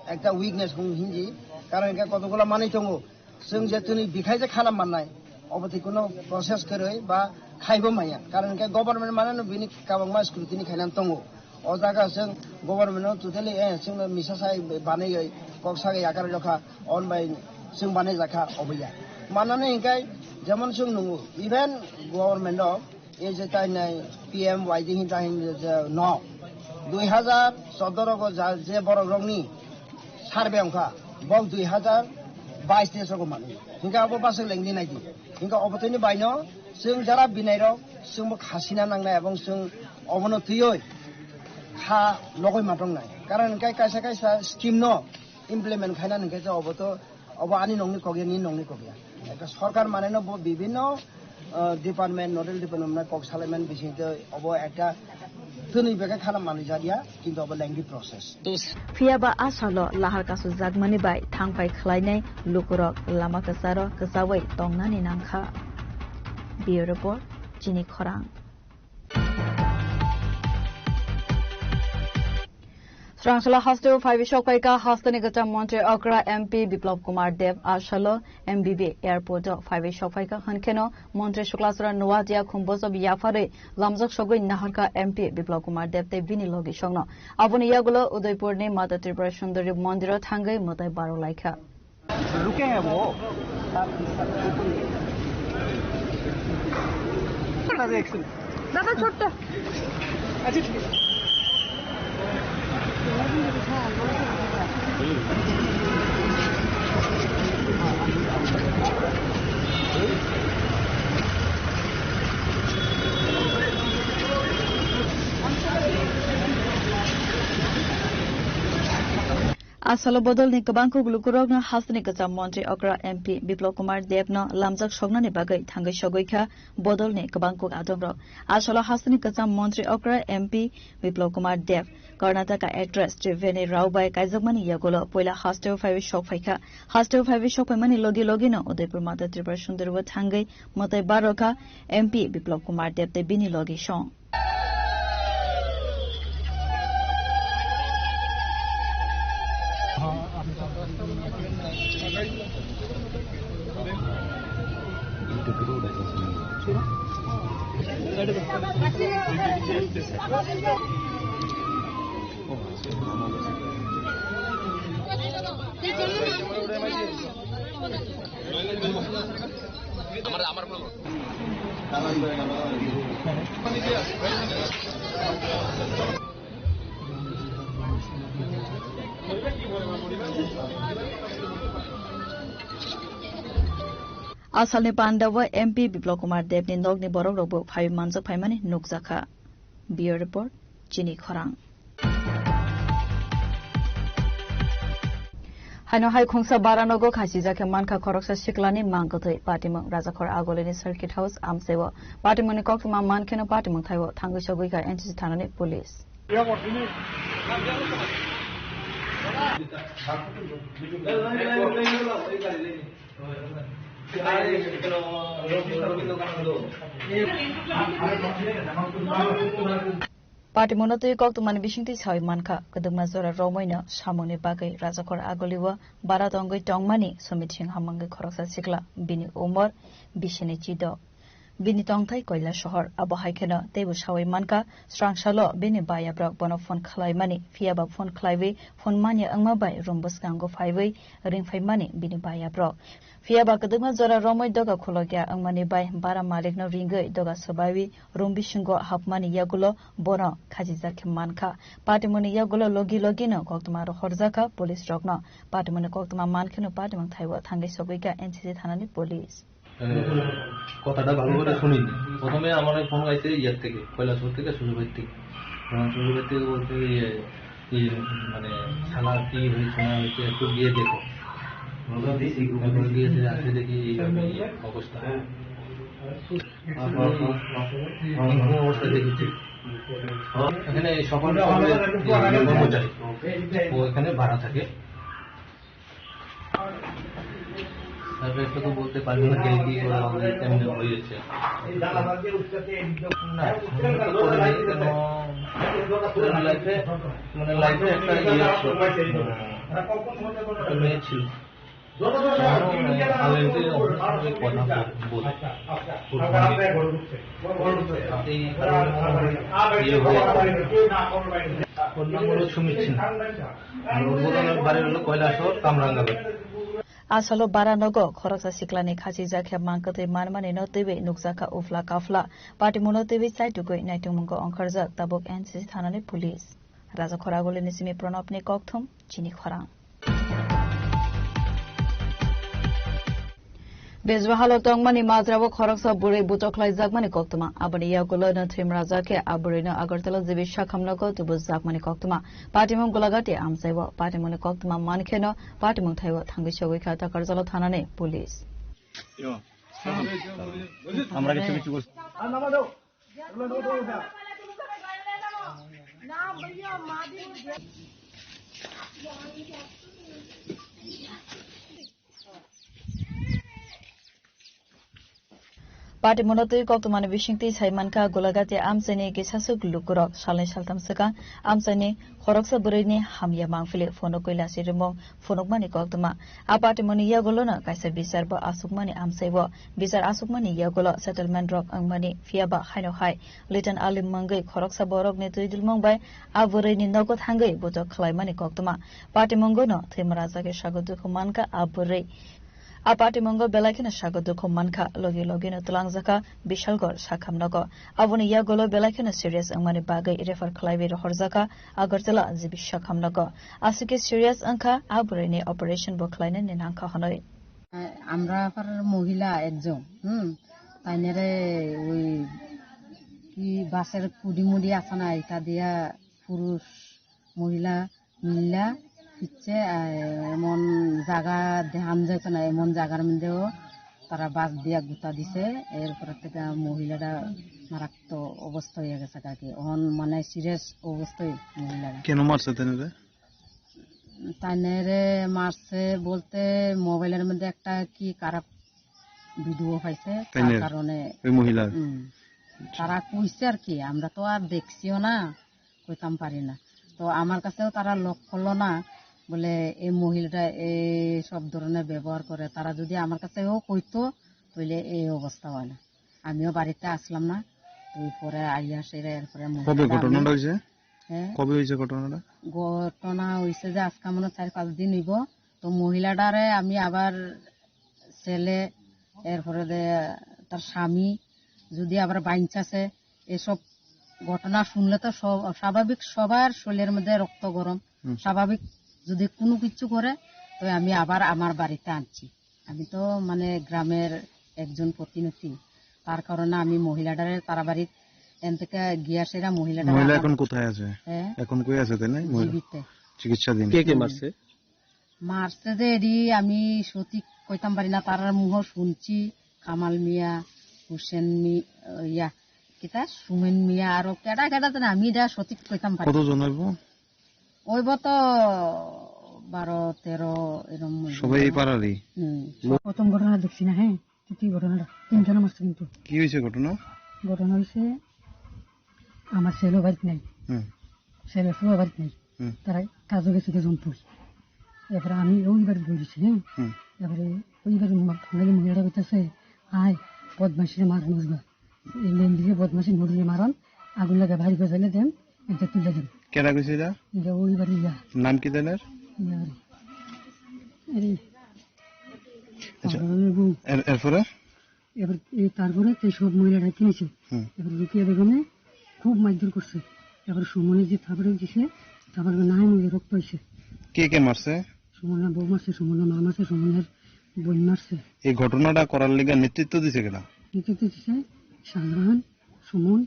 ekta weakness hwn hinji, karon hingkhe kotokgola manwi tongo. Chwng je twnwi bikhai je khanam mannai, obo twi kuno process kwrwi ba khaibo maya. Karon hingkhe government manano bini kwbangma scrutiny khainani tongo. O jaga chwng government no totally, eh, chwngno misa sai banaiwi kok sagwi yakar jokha, on bai chwng banai jakha obo ya. Manani hingkhe jemon chwng nungo, even government o ei je tai nai P M Y D hin ta hin je no dui hazar chordo rogo ja je borok rokni survey wngkha, bok dui hazar bais teis rogo mani. Hingkhe abo bwswk lengdi naidi. Hingkhe obo tini baino chwng jara binai rok chwngbo khasina nangnai ebong chwng obono twiwi kha logoi ma tongnai. Karon hingkhe kaisa kaisa scheme no implement khaina hingkhe je obo to obo ani nongni kokya, nini nongni kokya. Ekta sorkar maneno bo bibinno, ah, department, nodal department kok salaimani bisingtwi obo ekta twnwi beke khana manwi jakya, kintu obo lengthy process. Phiya ba a salo lahar kasujakmani bai thangphai khlainai lukurok lama kwcharo kwchaui tongnani nangkha. Bureau Report, Chini Khorang. Srangsala hasteo phaiwi sokphaikha hasteni kwcham montri okra M P Biplab Kumar Deb, a salo M B B airport o phaiwi sokphaikha, hwnkheno montri Suklaswra Noatia khum bojop yapharwi lamjak sogwi naharkha M P Biplab Kumar Deb tei bini logisokno. Aboni yagulo Udaipurni Mata Tripura Sundari mondiro thangwi mwtai barolaikha. रुके हैं वो। दादा, छोटा। अच्छा, ठीक है। A salo bodolni kwbang kuk lukurokno hasteni kwcham montri okra M P Biplab Kumar Debno lamjak soknani bagwi thangwi sogwi kha bodolni kwbang kuk adongrok. A salo hasteni kwcham montri okra M P Biplab Kumar Deb Karnataka actress Triveni Rao bai kaijakmani yagulo puila hasteo phaiwi sokphaikha. Hasteo phaiwi sokphaimani logi logino Udaipur Mata Tripura Sundari o thangwi mwtai barokha M P Biplab Kumar Deb tei bini logisong. A salni pandao M P Biplab Kumar Debni nokni borokrokbo phaiwi manjak phaimani nukjakha. Bureau Report, Chini Khorang. Haino hai khungsa baranogo khasijak khe mankha khoroksa siklani mang kwthwi. Patimung Rajakhor Agolini Circuit House amchaiwo. Patimungni koktwma mankheno patimung thaiwo thangwi sogwi kha N C C thanani police. Patimungno twi koktwmani bisingtwi sawi mankha, kwdwkma jora romwino samungni bagwi Rajakhor Agolio bara tongwi tongmani Sumit Singha mungwi khoroksa sikla, bini umor bisini chido. Bini tongthai Koilasohor. Abo hai kheno teibo sawi mankha, srang salo bini bayabrok bono phone khlaimani, phiyaba phone khlaiwi phone manya wngma bai room bwskango phaiwi ringphaimani bini bayabrok. Phiyaba kwdwkma jora romwi doga khulokya wngmani bai bara malikno ringwi doga swbaiwi room bisingo hapmani yagulo bono khachijak khe mankha. Patimungni yagulo logi logino koktwma rohorjakha police rokno. Patimungni koktwma mankheno patimung thaibo thangwi sogwikha N C C thanani police. এ, কথাটা ভালো করে শুনিনি। প্রথমে আমার ওই ফোন আইছে ইয়ার থেকে, কৈলাসহর থেকে, শ্বশুরবাড়ির থেকে। তখন শ্বশুরবাড়ি থেকে বলছে, "ইয়ে, ইয়ে, মানে, শালা কি হয়েছে না হয়েছে, একটু গিয়ে দেখো।" এখন গিয়েছে, আসে দেখি এইভাবে ইয়ে অবস্থা। এরকম অবস্থা দেখেছি। এখানে এই সকল সকলের, ইয়ে, কর্মচারী, ও এখানে ভাড়া থাকে। তারপরে একটু তো বলতে পারবে না, কে কি করে হবে, কেমনে হয়েছে। না, আমি তো করিনি, কেন লাইফে, মানে, লাইফে একটা ইয়ে ছিল, একটা মেয়ে ছিল। আমার, মানে, already ওর সঙ্গে কথা বল-, বলি। এই কারণে ইয়ে হয়ে গেল। ওর নাম হলো সুমিত সিং। আর ওর বাড়ি হলো কৈলাসহর, কামরাঙ্গা বাড়ি। Asalo bara nogo khoroksa siklani khachijak khe mangkwtwi manmani no twiwi nukjakha ufla kafla. Patimungno twiwi chaitugwi naitungmungo ongkharjak tabuk N C C thanani police. Raja Khoragulini simi Pranobni kokthum chini khorang. Bejwahalo tongmani majrao khoroksa bwrwi butok khlaijakmani koktwma. Aboni yagulo no thwimrajak khe a bwrwino Agartala G B sakhamnogo tubujakmani koktwma. Patimung Golagati amchaibo. Patimungni koktwma mankheno patimung thaibo thangwi sogwi kha Takarjala thanani police. আমরা কিছু কিছু করছি। Patimungno twi koktwmani bisingtwi sai mankha, Golagati amchaini kisaswk lukurok salnwi saltham swkang amchaini khoroksa bwrwini hamya mangpili phunukwi lasi rimung phunukmani koktwma. A patimungni yagulono kaisa bichar bo achukmani amchaibo. Bichar achukmani yagulo settlement rok wngmani, phiyaba haino hai Litan Ali mungwi khoroksa borokni twi dilmung bai a bwrwini nogo thangwi butok khlaimani koktwma. Patimungo no thwimrajak khe sago dukhu mankha a bwrwi. A patimungo belai kheno sago dukhu mankha, logi logi no twlangjakha Bishalgarh sakhamnogo. Aboni yagulo belai kheno serious wngmani bagwi refer khlaiwi rohorjakha Agartala G B sakhamnogo. Aswk khe serious wngkha, a bwrwini operation bo khlainani nangkha hwnwi. আমরা পাড়ার মহিলা একজন, হুম, তাইনারে ওই কি বাসের কুডি মুডি আছে না, এটা দিয়া পুরুষ মহিলা মিল্লা হচ্ছে, আহ, এমন জায়গা দেখান যাইতো না, এমন জায়গার মধ্যেও তারা বাস দিয়া গুতা দিছে। এরপরে থেকে মহিলাটা মারাত্মক অবস্থা হয়ে গেছে কাকি, অন মানে সিরিয়াস অবস্থায় মহিলাটা। কেন মারছে তাইনারে? তাইনারে মারছে বলতে মোবাইলের মধ্যে একটা কি খারাপ ভিডিও পাইছে, তার তাইনারে? কারণে ওই মহিলার? হুম। তারা কইছে আর কি, আমরা তো আর দেখছিও না, কইতাম পারি না। তো আমার কাছেও তারা লক করলো না, বলে এই মহিলাটা এই সব ধরনের ব্যবহার করে। তারা যদি আমার কাছেও কইতো, তাহলে এই অবস্থা হয় না। আমিও বাড়িতে আসলাম না, ওই পরে আইয়া সেরা এরপরে কবে মহিলাটা আমি ঘটনাটা হয়েছে? হ্যাঁ? কবে হয়েছে ঘটনাটা? ঘটনা হইছে যে আজকে মনে হয় চার পাঁচ দিন হইব। তো মহিলাটারে আমি আবার ছেলে, এরপরে যে তার স্বামী, যদি আবার বাইঞ্চ আছে, এসব ঘটনা শুনলে তো সব, স্বাভাবিক সবার শরীরের মধ্যে রক্ত গরম। হুম। স্বাভাবিক যদি কোনো কিছু করে, তো আমি আবার আমার বাড়িতে আনছি। আমি তো মানে গ্রামের একজন প্রতিনিধি, তার কারণে আমি মহিলাটারে তারা বাড়িত এন থেকে গিয়া সেরা মহিলাটা মহিলা আমার এখন কোথায় আছে? হ্যাঁ? এখন কই আছে তাই না? মহিলা জীবিত। চিকিৎসাধীন। কে কে হুম। মারছে? মারছে যে এডি আমি সঠিক কইতাম পারি না, তারার মুহ শুনছি, কামাল মিয়া, হুসেন মি-, ইয়া, কিতা সুমেন মিয়া, আরো কেডা কেডা জানে, আমি এটা সঠিক কইতাম পারি না। কতজন হইব? ওইব তো বারো তেরো এরম হইব। সবাই এই পাড়ারই? হুম। প্রথম ঘটনা দেখছি না, হ্যাঁ, তৃতীয় ঘটনাটা। তিনজনে মারছে কিন্তু। কি হয়েছে ঘটনা? ঘটনা হয়েছে, আমার ছেলেও বাড়িতে নাই। হুম। ছেলে ফুয়া বাড়িতে নাই। হুম। তারা কাজে গেছে গিয়ে জমপুর। এরপরে আমি ওই বাড়ি বলেছি, হ্যাঁ? হুম। এবারে ওই বাড়ি মা-, বাঙালি মহিলাটা বলতেছে, "আয়, বদমাশি মারান বুঝবা। এই লেন্ডিকে বদমাশি মুড়িয়ে মারান, আগুন লাগা ভারী করে ফেলে দেন, এটা তুলে দেন। কেডা কইছে এটা? এটা ওই বাড়ি ইয়া। নাম কি তাদের? ইয়া রে। আরে। আচ্ছা। তারপরে লেবু। এর-, এরপরে? এবার এই তারপরে তো সব মহিলারা কিনেছে। হুম। এবার রুকিয়া বেগমে খুব মারধর করছে। এবার সুমনে যে থাপড়ে দিছে, থাপড়ে নাহি মুখে রক্ত হয়েছে। কে কে মারছে? সুমনের বউ মারছে, সুমনের মা মারছে, সুমনের বোন মারছে। এই ঘটনাটা করার লিগে নেতৃত্ব দিছে কেডা? নেতৃত্ব দিছে শাহজাহান, সুমন,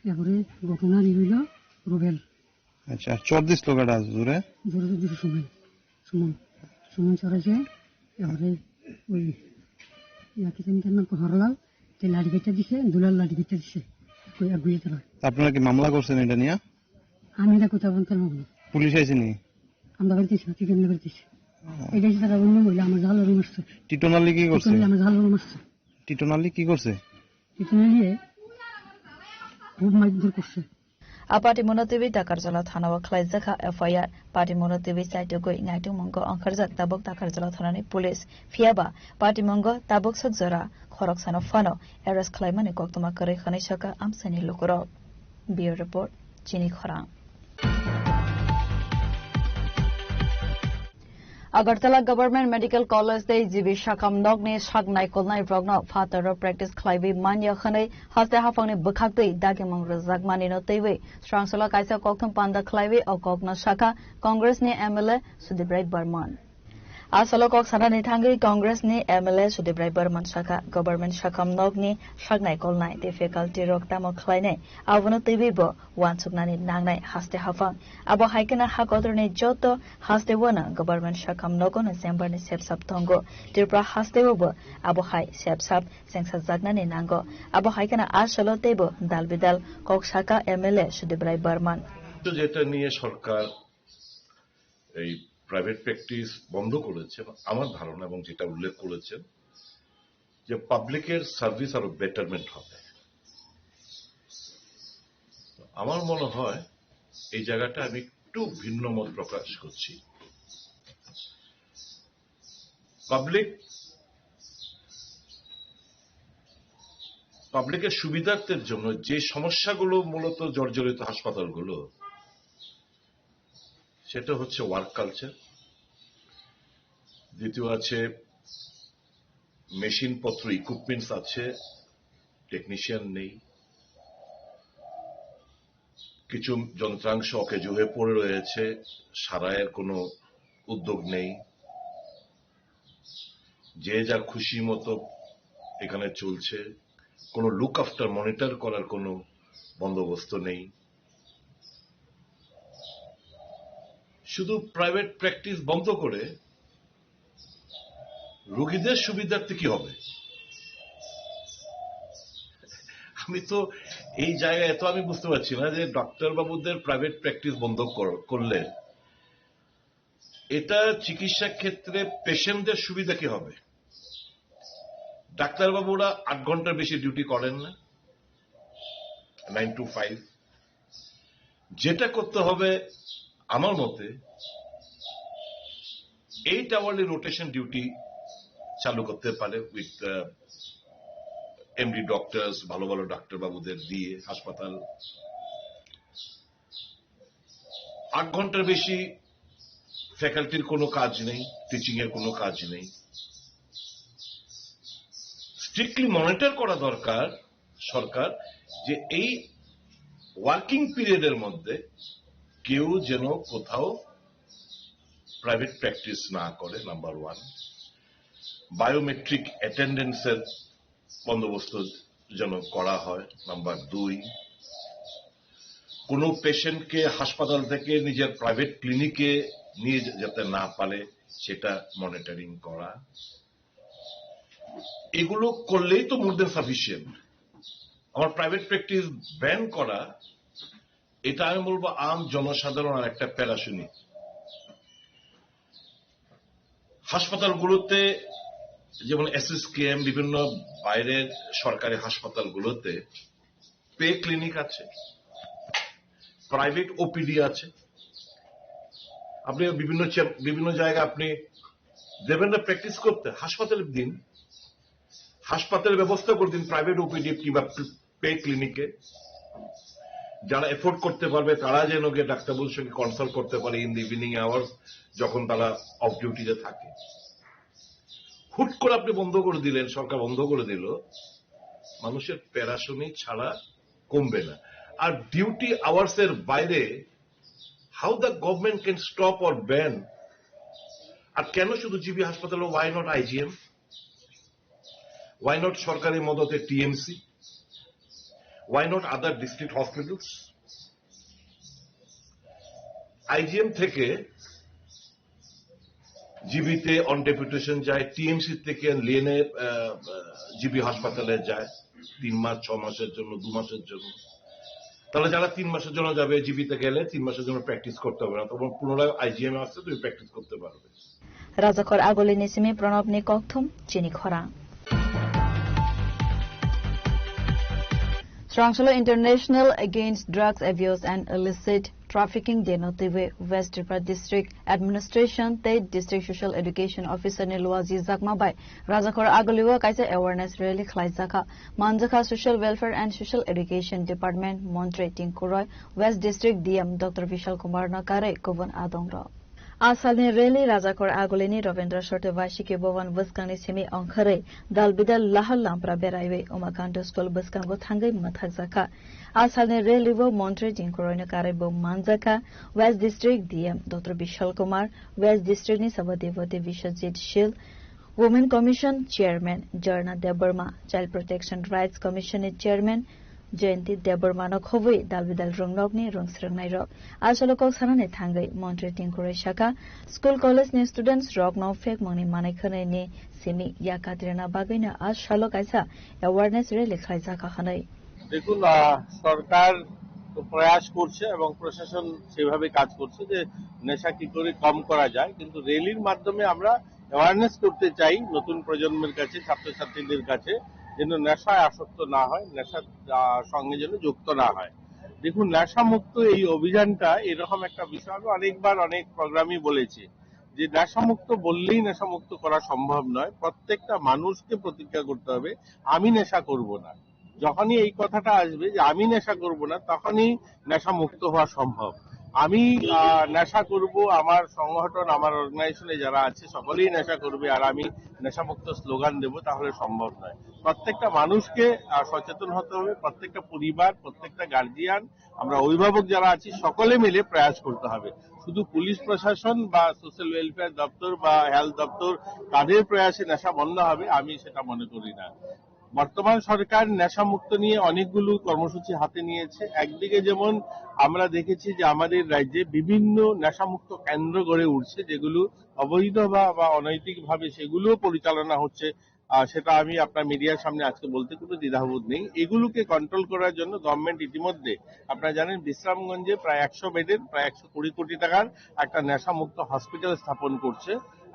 এরপরে ঘটনার ই হইল রুবেল। আচ্ছা, আর চোর দিছিল কেডা জোরে? জোরে জোরে দিছে সুমন, সুমন, সুমন চড়াইছে, এরপরে ওই ইয়া কি জানি তার নাম হরলাল, তে লাঠি কেটে দিছে, দুলাল লাঠি কেটে দিছে, কই এক গুলি তারা। আপনারা কি মামলা করছেন এটা নিয়ে? আমি এটা কোথাও বলতে পারবো না। পুলিশ আইসেনি? আমরা বাড়িতে এসে, টিটন বাড়িতে এসে। এটা এসে তারা অন্য মহিলা আমার জাল রুম আসছে। টিটন আলী কি করছে? টিটন আলী আমার জাল রুম আসছে। টিটন আলী কি করছে? টিটন আলীয়ে খুব মারধর করছে। A patimungno twiwi Takarjala thanao khlaijak kha F I R. Patimungno twiwi chaitugwi naitukmungo ongkharjak tabuk Takarjala thanani police. Phiyaba patimungo tabuk swk jora khoroksano phano arrest khlaimani koktwma kwrwi hwnwi sakha amchaini lukurok. Bureau Report, Chini Khorang. Agartala Government Medical College tei G B Sakam nokni sak naikolnai rokno phataro practice khlaiwi manya hwnwi haste haphangni bwkhaktwi dagimung rwjakmani no twiwi srangsola kaisa kokthum panda khlaiwi o kokno sakha Congress ni M L A Sudip Rai Barman. A salo kok sanani thangwi Congress ni M L A Sudip Rai Barman sakha, Government Sakam nokni sak naikolnai tei faculty rok tamo khlainai, abono twiwi bo uansuknani nangnai haste haphang. Abo hai kheno ha kotorni joto hasteo no Government Sakam nogo no chamber ni sepsap tongo. Tripura hasteo bo abo hai sepsap chengsajaknani nango. Abo hai kheno a salo teibo dal bidal kok sakha M L A Sudip Rai Barman. তো যেটা নিয়ে সরকার এই private practice বন্ধ করেছেন, আমার ধারণা এবং যেটা উল্লেখ করেছেন যে পাবলিকের সার্ভিস আরো বেটারমেন্ট হবে। আমার মনে হয় এই জায়গাটা আমি একটু ভিন্ন মত প্রকাশ করছি। পাবলিক, পাবলিকের সুবিধার্থের জন্য যে সমস্যাগুলো মূলত জর্জরিত হাসপাতালগুলো, সেটা হচ্ছে ওয়ার্ক কালচার। দ্বিতীয় আছে মেশিনপত্র, ইকুইপমেন্টস আছে, টেকনিশিয়ান নেই। কিছু যন্ত্রাংশ অকেজো হয়ে পড়ে রয়েছে, সারাইয়ের কোনো উদ্যোগ নেই। যে যা খুশি মতো এখানে চলছে, কোনো লুক আফটার, মনিটর করার কোনো বন্দোবস্ত নেই। শুধু প্রাইভেট প্র্যাকটিস বন্ধ করে রোগীদের সুবিধার্থে কি হবে? আমি তো এই জায়গায় তো আমি বুঝতে পারছি না যে ডাক্তার বাবুদের প্রাইভেট প্র্যাকটিস বন্ধ কর-, করলে এটা চিকিৎসা ক্ষেত্রে পেশেন্টদের সুবিধা কি হবে? ডাক্তারবাবুরা আট ঘন্টার বেশি ডিউটি করেন না, নাইন টু ফাইভ। যেটা করতে হবে আমার মতে, এইট আওয়ারলি রোটেশন ডিউটি চালু করতে পারে উইথ এমডি ডক্টরস, ভালো ভালো ডাক্তারবাবুদের দিয়ে হাসপাতাল। আট ঘন্টার বেশি ফ্যাকাল্টির কোনো কাজ নেই, টিচিং এর কোনো কাজ নেই। স্ট্রিক্টলি মনিটর করা দরকার সরকার, যে এই ওয়ার্কিং পিরিয়ডের মধ্যে কেউ যেন কোথাও প্রাইভেট প্র্যাকটিস না করে, নাম্বার ওয়ান। বায়োমেট্রিক অ্যাটেন্ডেন্সের বন্দোবস্ত যেন করা হয়, নাম্বার দুই। কোনো পেশেন্টকে হাসপাতাল থেকে নিজের প্রাইভেট ক্লিনিকে নিয়ে যে-, যেতে না পারে, সেটা মনিটরিং করা। এগুলো করলেই তো মোর দেন সাফিসিয়েন্ট। আমার প্রাইভেট প্র্যাকটিস ব্যান করা, এটা আমি বলবো আম জনসাধারণ আর একটা প্যারাশুনি। হাসপাতালগুলোতে যেমন এসএসকেএম, বিভিন্ন বাইরের সরকারি হাসপাতালগুলোতে পে ক্লিনিক আছে, প্রাইভেট ওপিডি আছে। আপনি বিভিন্ন চে-, বিভিন্ন জায়গায় আপনি দেবেন না প্র্যাকটিস করতে, হাসপাতালে দিন। হাসপাতালের ব্যবস্থা করে দিন প্রাইভেট ওপিডি কিংবা পে ক্লিনিকে। যারা এফোর্ড করতে পারবে তারা যেন গিয়ে ডাক্তারবাবুর সঙ্গে কনসাল্ট করতে পারে ইন দি ইভিনিং আওয়ার্স, যখন তারা অফ ডিউটিতে থাকে। হুট করে আপনি বন্ধ করে দিলেন, সরকার বন্ধ করে দিল, মানুষের পেরাশনি ছাড়া কমবে না। আর ডিউটি আওয়ার্স এর বাইরে how the government can stop or ban? আর কেন শুধু জিবি হাসপাতালে, why not IgM? Why not সরকারি মদতে TMC? Why not other district hospitals? IgM থেকে জিবিতে অন ডেপুটেশন যায়, টিএমসি থেকে লেনে জিবি হাসপাতালে যায় তিন মাস, ছ মাসের জন্য, দু মাসের জন্য। তাহলে যারা তিন মাসের জন্য যাবে, জিবিতে গেলে তিন মাসের জন্য প্র্যাকটিস করতে হবে না, তখন পুনরায় আইজিএম আসছে, তুমি প্র্যাকটিস করতে পারবে। Rajakhor Agulini simi Pranabni kokthum chini khorang. Srangsolo International Against Drugs Abuse and Illicit Trafficking Day no twiwi West Tripura District Administration tei District Social Education Officer ni luaji jakma bai Rajakhor Agulio kaisa awareness rally khlaijakha. Manjakha Social Welfare and Social Education Department Montri Tinku Roy, West District D M Doctor Vishal Kumar no karwi kubun adongrok. A salni rally Rajakhor Agulini Rabindra Satya Vaishiki Bhavan bwskangni simi ongkhorwi dal bidal Lahar Lampra beraiwi Umakanta School bwskango thangwi mwthakjakha. A salni rally o Montri Tinku Roy no karwi bo manjakha West District D M Doctor Vishal Kumar, West District ni Sabhapati Biswajit Shil, Women Commission Chairman Jharna Debbarma, Child Protection Rights Commission ni Chairman Jayanti Debbarma no khobwi dal bidal rwngnokni rwngsrwngnairok. A salo kok sanani thangwi Montri Tinku Roy sakha, school college ni students rokno phekmungni manwi khwnwi ni simi yak katrina bagwino a salo kaisa awareness rally khlaijakha hwnwi. দেখুন, আহ, সরকার তো প্রয়াস করছে এবং প্রশাসন সেভাবে কাজ করছে যে নেশা কি করে কম করা যায়, কিন্তু র‍্যালির মাধ্যমে আমরা অ্যাওয়ারনেস করতে চাই নতুন প্রজন্মের কাছে, ছাত্রছাত্রীদের কাছে, যেন নেশায় আসক্ত না হয়, নেশার, আহ, সঙ্গে যেন যুক্ত না হয়। দেখুন, নেশামুক্ত এই অভিযানটা এরকম একটা বিষয়, আমি অনেকবার অনেক প্রোগ্রামই বলেছি যে নেশামুক্ত বললেই নেশামুক্ত করা সম্ভব নয়। প্রত্যেকটা মানুষকে প্রতিজ্ঞা করতে হবে, "আমি নেশা করব না।" যখনই এই কথাটা আসবে যে "আমি নেশা করব না", তখনই নেশামুক্ত হওয়া সম্ভব। আমি, আহ, নেশা করব, আমার সংগঠন, আমার অর্গানাইজেশনে যারা আছে সকলেই নেশা করবে, আর আমি নেশামুক্ত স্লোগান দেব, তাহলে সম্ভব নয়। প্রত্যেকটা মানুষকে, আহ, সচেতন হতে হবে, প্রত্যেকটা পরিবার, প্রত্যেকটা গার্জিয়ান, আমরা অভিভাবক যারা আছি সকলে মিলে প্রয়াস করতে হবে। শুধু পুলিশ প্রশাসন বা সোশ্যাল ওয়েলফেয়ার দপ্তর বা হেলথ দপ্তর তাদের প্রয়াসে নেশা বন্ধ হবে, আমি সেটা মনে করি না। বর্তমান সরকার নেশামুক্ত নিয়ে অনেকগুলো কর্মসূচি হাতে নিয়েছে। একদিকে যেমন আমরা দেখেছি যে আমাদের রাজ্যে বিভিন্ন নেশামুক্ত কেন্দ্র গড়ে উঠছে, যেগুলো অবৈধ বা, বা অনৈতিকভাবে সেগুলো পরিচালনা হচ্ছে। আহ, সেটা আমি আপনার মিডিয়ার সামনে আজকে বলতে কোনো দ্বিধাবোধ নেই। এগুলোকে কন্ট্রোল করার জন্য গভর্নমেন্ট ইতিমধ্যে, আপনারা জানেন, বিশ্রামগঞ্জে প্রায় একশো বেডের, প্রায় একশো কুড়ি কোটি টাকার একটা নেশামুক্ত হসপিটাল স্থাপন করছে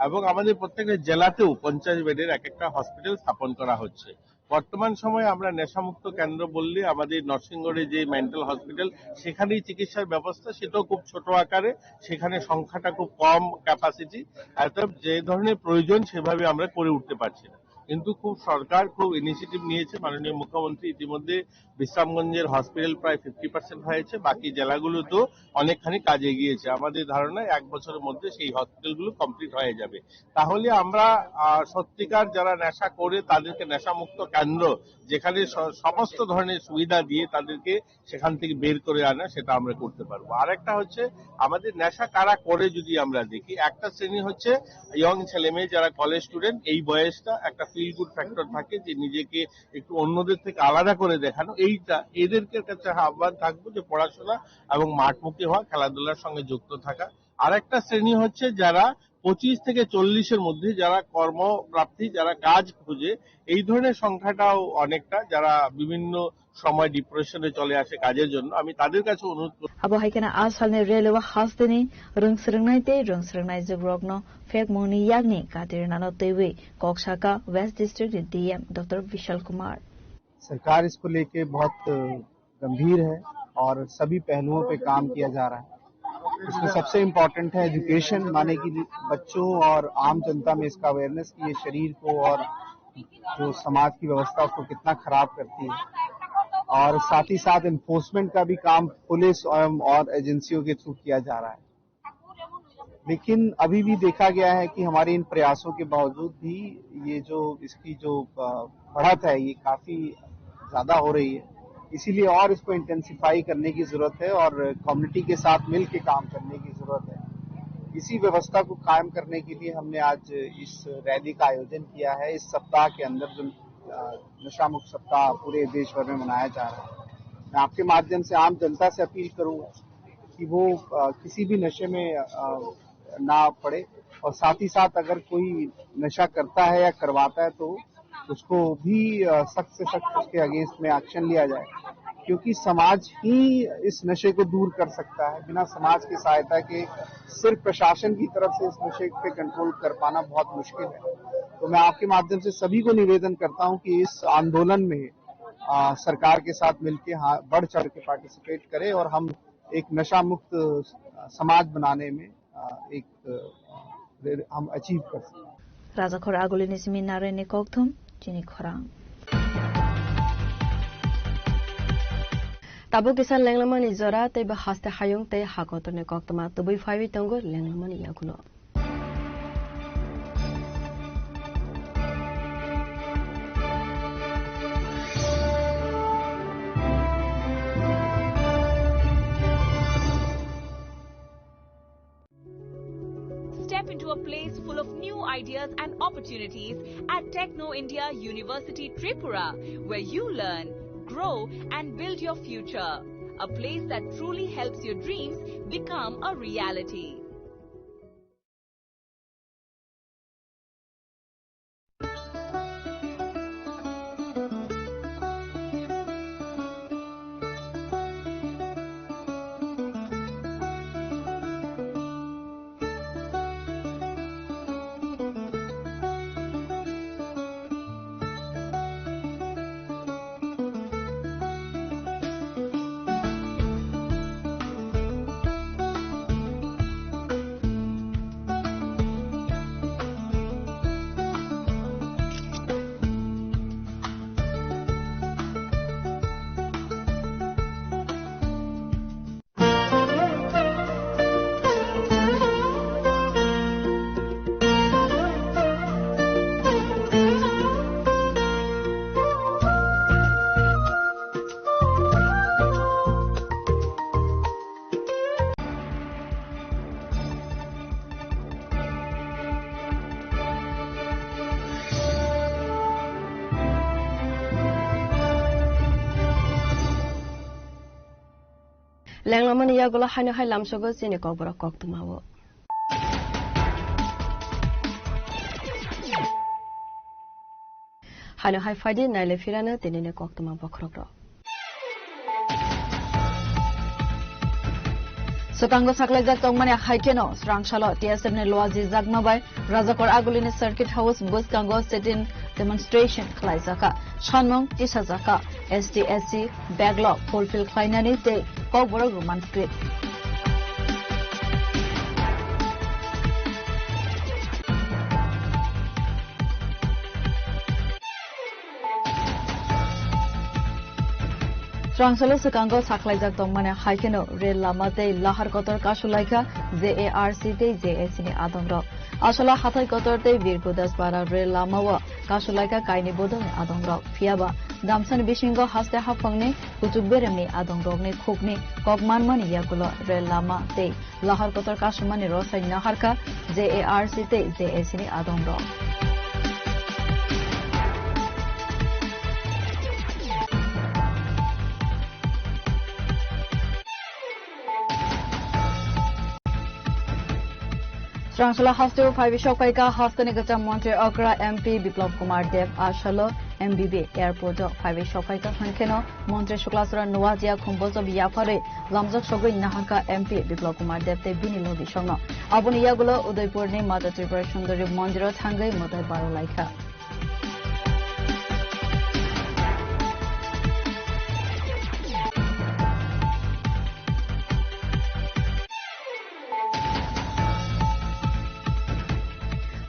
এবং আমাদের প্রত্যেকটা জেলাতেও পঞ্চাশ বেডের এক একটা হসপিটাল স্থাপন করা হচ্ছে। বর্তমান সময়ে আমরা নেশামুক্ত কেন্দ্র বললে আমাদের নরসিংগড়ে যে মেন্টাল হসপিটাল, সেখানেই চিকিৎসার ব্যবস্থা, সেটাও খুব ছোট আকারে, সেখানে সংখ্যাটা খুব কম ক্যাপাসিটি, অর্থাৎ যে ধরনের প্রয়োজন সেভাবে আমরা করে উঠতে পারছি না। কিন্তু খুব সরকার খুব ইনিশিয়েটিভ নিয়েছে, মাননীয় মুখ্যমন্ত্রী ইতিমধ্যে বিশ্রামগঞ্জের হসপিটাল প্রায় ফিফটি পার্সেন্ট হয়েছে, বাকি জেলাগুলোতেও অনেকখানি কাজ এগিয়েছে। আমাদের ধারণা এক বছরের মধ্যে সেই হসপিটালগুলো কমপ্লিট হয়ে যাবে। তাহলে আমরা, আহ, সত্যিকার যারা নেশা করে তাদেরকে নেশামুক্ত কেন্দ্র, যেখানে স-, সমস্ত ধরনের সুবিধা দিয়ে তাদেরকে সেখান থেকে বের করে আনা, সেটা আমরা করতে পারবো। আরেকটা হচ্ছে, আমাদের নেশা কারা করে যদি আমরা দেখি, একটা শ্রেণী হচ্ছে ইয়ং ছেলে মেয়ে যারা কলেজ স্টুডেন্ট, এই বয়সটা একটা ফিল গুড ফ্যাক্টর থাকে যে নিজেকে একটু অন্যদের থেকে আলাদা করে দেখানো, এইটা এদেরকে কাছে আহ্বান থাকবো যে পড়াশোনা এবং মাঠমুখী হওয়া, খেলাধুলার সঙ্গে যুক্ত থাকা। আরেকটা শ্রেণী হচ্ছে যারা পঁচিশ থেকে চল্লিশের মধ্যে, যারা কর্মপ্রার্থী, যারা কাজ খুঁজে, এই ধরনের সংখ্যাটাও অনেকটা, যারা বিভিন্ন সময় ডিপ্রেশনে চলে আসে কাজের জন্য, আমি তাদের কাছে অনুরোধ করব। Abo hai kheno a salni rally o hasteni rwngsrwngnai tei rwngsrwngnai jugrokno phekmungni yakni katirnano twiwi kok saka West District ni D M Doctor Vishal Kumar. सरकार इसको लेके बहुत गंभीर है और सभी पहलुओं पे काम किया जा रहा है। इसमें सबसे इम्पोर्टेंट है एजुकेशन, माने कि बच्चों और आम जनता में इसका अवेयरनेस, कि ये शरीर को और जो समाज की व्यवस्था उसको कितना खराब करती है, और साथ ही साथ इन्फोर्समेंट का भी काम पुलिस और, और एजेंसियों के थ्रू किया जा रहा है। लेकिन अभी भी देखा गया है कि हमारे इन प्रयासों के बावजूद भी ये जो इसकी जो, अ, बढ़त है, ये काफ़ी ज़्यादा हो रही है। इसीलिए और इसको इंटेंसिफाई करने की ज़रूरत है और कम्युनिटी के साथ मिल के काम करने की ज़रूरत है। इसी व्यवस्था को कायम करने के लिए हमने आज इस रैली का आयोजन किया है। इस सप्ताह के अंदर जो, अ, नशा मुक्त सप्ताह पूरे देश भर में मनाया जा रहा है, मैं आपके माध्यम से आम जनता से अपील करूंगा कि वो, अ, किसी भी नशे में, अ, ना पड़े, और साथ ही साथ अगर कोई नशा करता है या करवाता है तो उसको भी, अ, सख्त से सख्त उसके अगेंस्ट में एक्शन लिया जाए, क्योंकि समाज ही इस नशे को दूर कर सकता है। बिना समाज की सहायता के सिर्फ प्रशासन की तरफ से इस नशे पे कंट्रोल कर पाना बहुत मुश्किल है। तो मैं आपके माध्यम से सभी को निवेदन करता हूं कि इस आंदोलन में, अ, सरकार के साथ मिलके, हाँ, बढ़ चढ़ के पार्टिसिपेट करें और हम एक नशा मुक्त, अ, समाज बनाने में, अ, एक, अ, हम अचीव कर सकते हैं। Rajakhor Agulini simi narwkni kokthum chini khorang. Tabuk kisa lenglamani jora tei bo haste hayung tei ha kotorni koktwma tubui phaiwi tongo lenglamani yagulo. Step into a place full of new ideas and opportunities at Techno India University Tripura, where you learn, grow, and build your future. A place that truly helps your dreams become a reality. Lenglamani yagulo haino hai lamsogo chini kokborok koktwmao. Haino hai phaidi naile phirano tinini koktwma bokhorokrok. Swkango saklaijak tongmani hai kheno swrangsalo T S F ni luajijakma bai Rajakor Agulini Circuit House bwskango sit-in demonstration khlaijakha. Sanmung tisajakha, S T S C backlog fulfill khlainani tei kokborok Roman script. Swrangsalo swkango sakhlaijak tongmani hai kheno rel lama tei lahar kotor kasulaikha J A R C tei J A C ni adongrok. Aswla hathai kotor tei Birkudaspara rel lamao kasulaikha kaini bodolni adongrok. Phiyaba damsani bisingo haste haphangni kuchuk beremni adongrokni khukni kok manmani yagulo rel lama tei lahar kotor kasumani rosai naharkha J A R C tei J A C ni adongrok. Swrangsalo hasteo phaiwi sokphaikha hasteni kwcham montri okra M P Biplab Kumar Deb. Aswlo M B B airport o phaiwi sokphaikha hwnkheno montri Suklaswra Nuatia khumbojob yapharwi lamjak sogwi naharkha M P Biplab Kumar Deb tei bini logisokno. Aboni yagulo Udaipurni Mata Tripura Sundari mondiro thangwi mwtai barolaikha.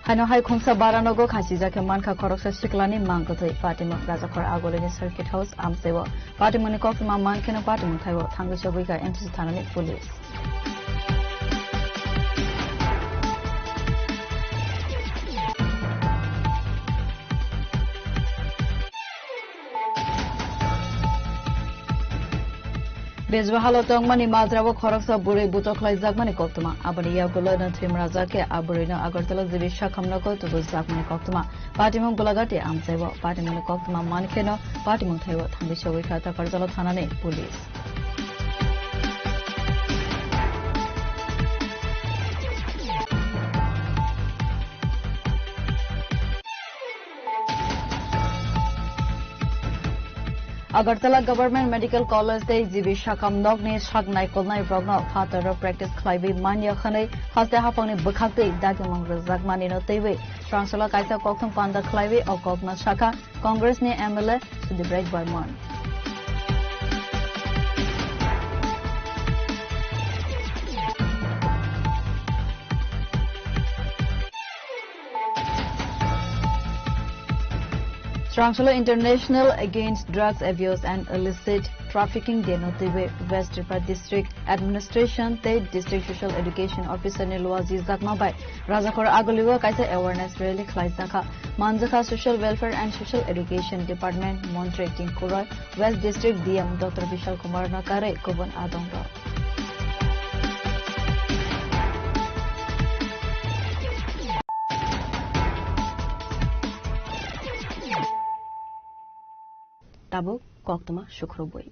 Ano hai khungsa baranogo khasijak khe mankha khoroksa siklani mang kwthwi. Patimung Rajakhor Agulini Circuit House amchaiwo. Patimungni koktwma mankheno patimung thaiwo thangwi chobwi kha M C C thanani police. Bejwahalo tongmani majrao khoroksa bwrwi butoklaijakmani koktwma. Aboni yagulono thwimrajak khe a bwrwino Agartala G B Sakham nogo tubujakmani koktwma. Patimung Golagati amchaiwo. Patimungni koktwma mankheno patimung thaiwo thangwi chogwi kha Takarjala thanani police. Agartala Government Medical College tei G B Sakham nokni sak naikolnai rokno phataro practice khlaiwi manya hwnwi haste haphangni bwkhaktwi dagimung rwjakmanino twiwi swrangsola kaisa kokthum panda khlaiwi o kokno sakha Congressni M L A Sudip Rai Barman. Swrangsola International Against Drugs Abuse and Illicit Trafficking Day no twiwi West Tripura District Administration tei District Social Education Officer ni luajijakma bai Rajakhor Agulio kaisa awareness rally khlaijakha. Manjakha Social Welfare and Social Education Department Montri Tinku Roy, West District D M Doctor Bishal Kumar no karwi kubun adongrok. Tabuk koktwma sukrubwi.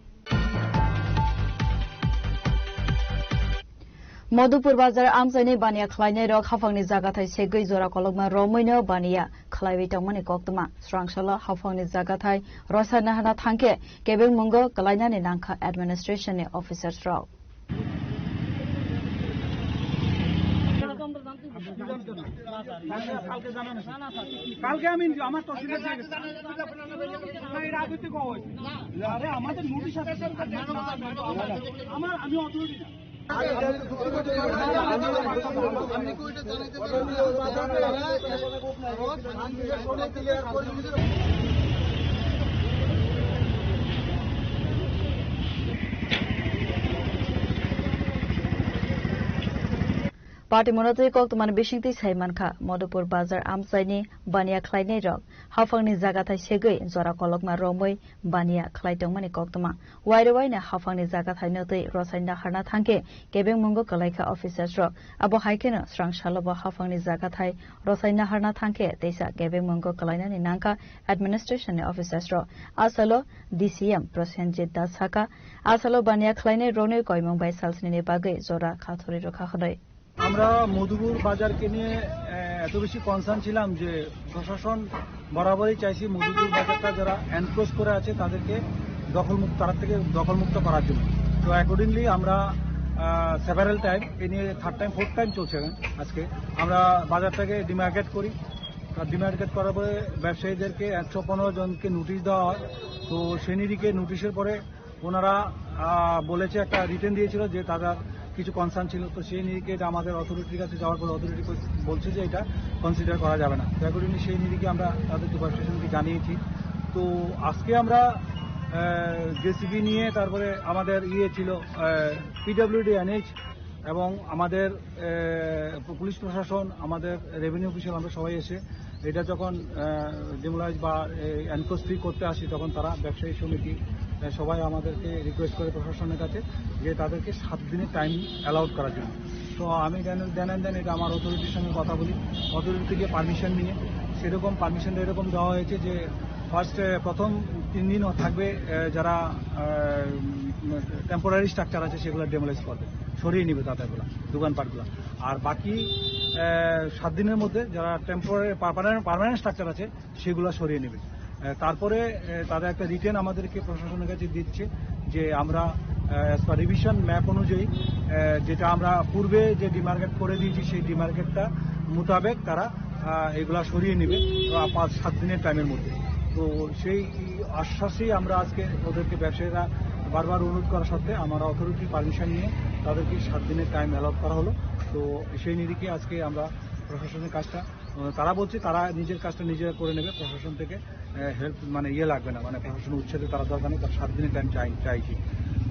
Madhupur Bazar amchaini baniya khlainai rok haphangni jagathai segwi jora kolokma romwino baniya khlaiwi tongmani koktwma. Swrangsola haphangni jagathai rosa nahana thangkhe kebengmungo kwlainani nangkha administration ni officers rok. কালকে আমি আমার তহসিলদার দিয়ে গেছি। না, এই রাজনৈতিক হয়েছে। আরে, আমাদের নোটিশ আছে। আমার, আমি অথরিটি না। Party monotwi koktwmani bisingtwi sai mankha, Madhupur Bazar amchaini baniya khlainai rok haphangni jagathai segwi jora kolokma romwi baniya khlai tongmani koktwma. Wairo waino haphangni jagathai notwi rosaina harna thangkhe kebengmungo kwlaikha officers rok. Abo hai kheno swrang salobo haphangni jagathai rosaina harna thangkhe teisa kebengmungo kwlainani nangkha administration ni officers rok. A salo D C M Prosenjit Das sakha, a salo baniya khlainai rokni koimung bai salsnini bagwi jora khathori rwkha hwnwi. আমরা মধুপুর বাজারকে নিয়ে, আহ, এত বেশি কনসার্ন ছিলাম যে প্রশাসন বরাবরই চাইছি মধুপুর বাজারটা যারা এনক্রোচ করে আছে তাদেরকে দখলমুক্ত, তার থেকে দখলমুক্ত করার জন্য। তো অ্যাকর্ডিংলি আমরা, আহ, সেভারাল টাইম, এ নিয়ে থার্ড টাইম, ফোর্থ টাইম চলছে এখন আজকে, আমরা বাজারটাকে ডিমার্কেট করি। আর ডিমার্কেট করার পরে ব্যবসায়ীদেরকে একশো পনেরো জনকে নোটিশ দেওয়া হয়। তো সেই নিরিখে নোটিশের পরে ওনারা, আহ, বলেছে, একটা রিটেন দিয়েছিল যে তারা কিছু কনসার্ন ছিল, তো সেই নিরিখে এটা আমাদের অথরিটির কাছে যাওয়ার পর অথরিটি বলছে যে এটা কনসিডার করা যাবে না। তো অ্যাকর্ডিংলি সেই নিরিখে আমরা তাদের সুপারভাইজারকে জানিয়েছি। তো আজকে আমরা, আহ, জেসিবি নিয়ে, তারপরে আমাদের ইয়ে ছিল, আহ, পিডব্লিউডি, এনএইচ এবং আমাদের, আহ, পুলিশ প্রশাসন, আমাদের রেভিনিউ অফিসিয়াল, আমরা সবাই এসে এটা যখন, আহ, ডিমোলাইজ বা, এ, এনক্রোচ ফ্রি করতে আসি, তখন তারা ব্যবসায়ী সমিতি, আহ, সবাই আমাদেরকে রিকোয়েস্ট করে প্রশাসনের কাছে যে তাদেরকে সাত দিনের টাইম অ্যালাউড করার জন্য। তো আমি দেন, দেন অ্যান্ড দেন এটা আমার অথরিটির সঙ্গে কথা বলি, অথরিটি থেকে পারমিশন নিয়ে সেরকম পারমিশনটা এরকম দেওয়া হয়েছে যে ফার্স্ট, আহ, প্রথম তিন দিন থাকবে, আহ, যারা, আহ, উম, টেম্পোরারি স্ট্রাকচার আছে সেগুলো ডেমোলাইজ করবে, সরিয়ে নিবে তাদেরগুলো, দোকানপাটগুলো। আর বাকি, আহ, সাত দিনের মধ্যে যারা টেম্পোরারি, পার্মানেন্ট, পার্মানেন্ট স্ট্রাকচার আছে, সেগুলো সরিয়ে নেবে। আহ, তারপরে, আহ, তারা একটা রিটেন আমাদেরকে প্রশাসনের কাছে দিচ্ছে যে আমরা, আহ, অ্যাজ পার রিভিশন ম্যাপ অনুযায়ী, আহ, যেটা আমরা পূর্বে যে ডিমার্কেট করে দিয়েছি, সেই ডিমার্কেটটা মোতাবেক তারা, আহ, এগুলা সরিয়ে নেবে, আহ, পাঁচ সাত দিনের টাইমের মধ্যে। তো সেই আশ্বাসেই আমরা আজকে ওদেরকে, ব্যবসায়ীরা বারবার অনুরোধ করা সত্ত্বে আমরা অথরিটির পারমিশন নিয়ে তাদেরকে সাত দিনের টাইম অ্যালট করা হলো। তো সেই নিরিখে আজকে আমরা প্রশাসনের কাজটা আহ, তারা বলছে তারা নিজের কাজটা নিজেরা করে নেবে, প্রশাসন থেকে, আহ, হেল্প, মানে, ইয়ে লাগবে না, মানে, প্রশাসনের উচ্ছেদে তারা দরকার নেই, তার সাত দিনের টাইম চাই, চাইছি।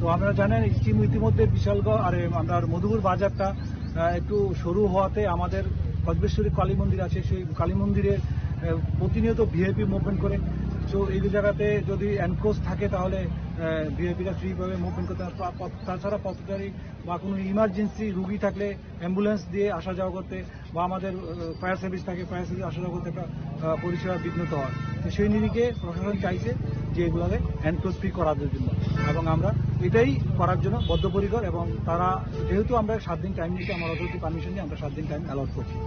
তো আপনারা জানেন, ইতিম-, ইতিমধ্যে বিশালগড়, আরে, আপনার মধুপুর বাজারটা, আহ, একটু সরু হওয়াতে আমাদের বজবেশ্বরী কালী মন্দির আছে, সেই কালী মন্দিরে, আহ, প্রতিনিয়ত ভিআইপি মুভমেন্ট করে। তো এই জায়গাতে যদি এনক্রোচ থাকে, তাহলে, আহ, ভিআইপিরা ফ্রিভাবে মুভমেন্ট করতে পারে। পা-, পথ-, তাছাড়া পথচারী বা কোনো ইমার্জেন্সি রুগী থাকলে অ্যাম্বুলেন্স দিয়ে আসা যাওয়া করতে, বা আমাদের, আহ, ফায়ার সার্ভিস থাকে, ফায়ার সার্ভিস আসা যাওয়া করতে একটা, আহ, পরিষেবা বিঘ্নিত হয়। তো সেই নিরিখে প্রশাসন চাইছে যে এগুলোকে এনক্রোচ ফ্রি করার জন্য, এবং আমরা এটাই করার জন্য বদ্ধপরিকর। এবং তারা, যেহেতু আমরা সাত দিন টাইম নিতে, আমার অথরিটি পারমিশন নিয়ে আমরা সাত দিন টাইম অ্যালট করছি।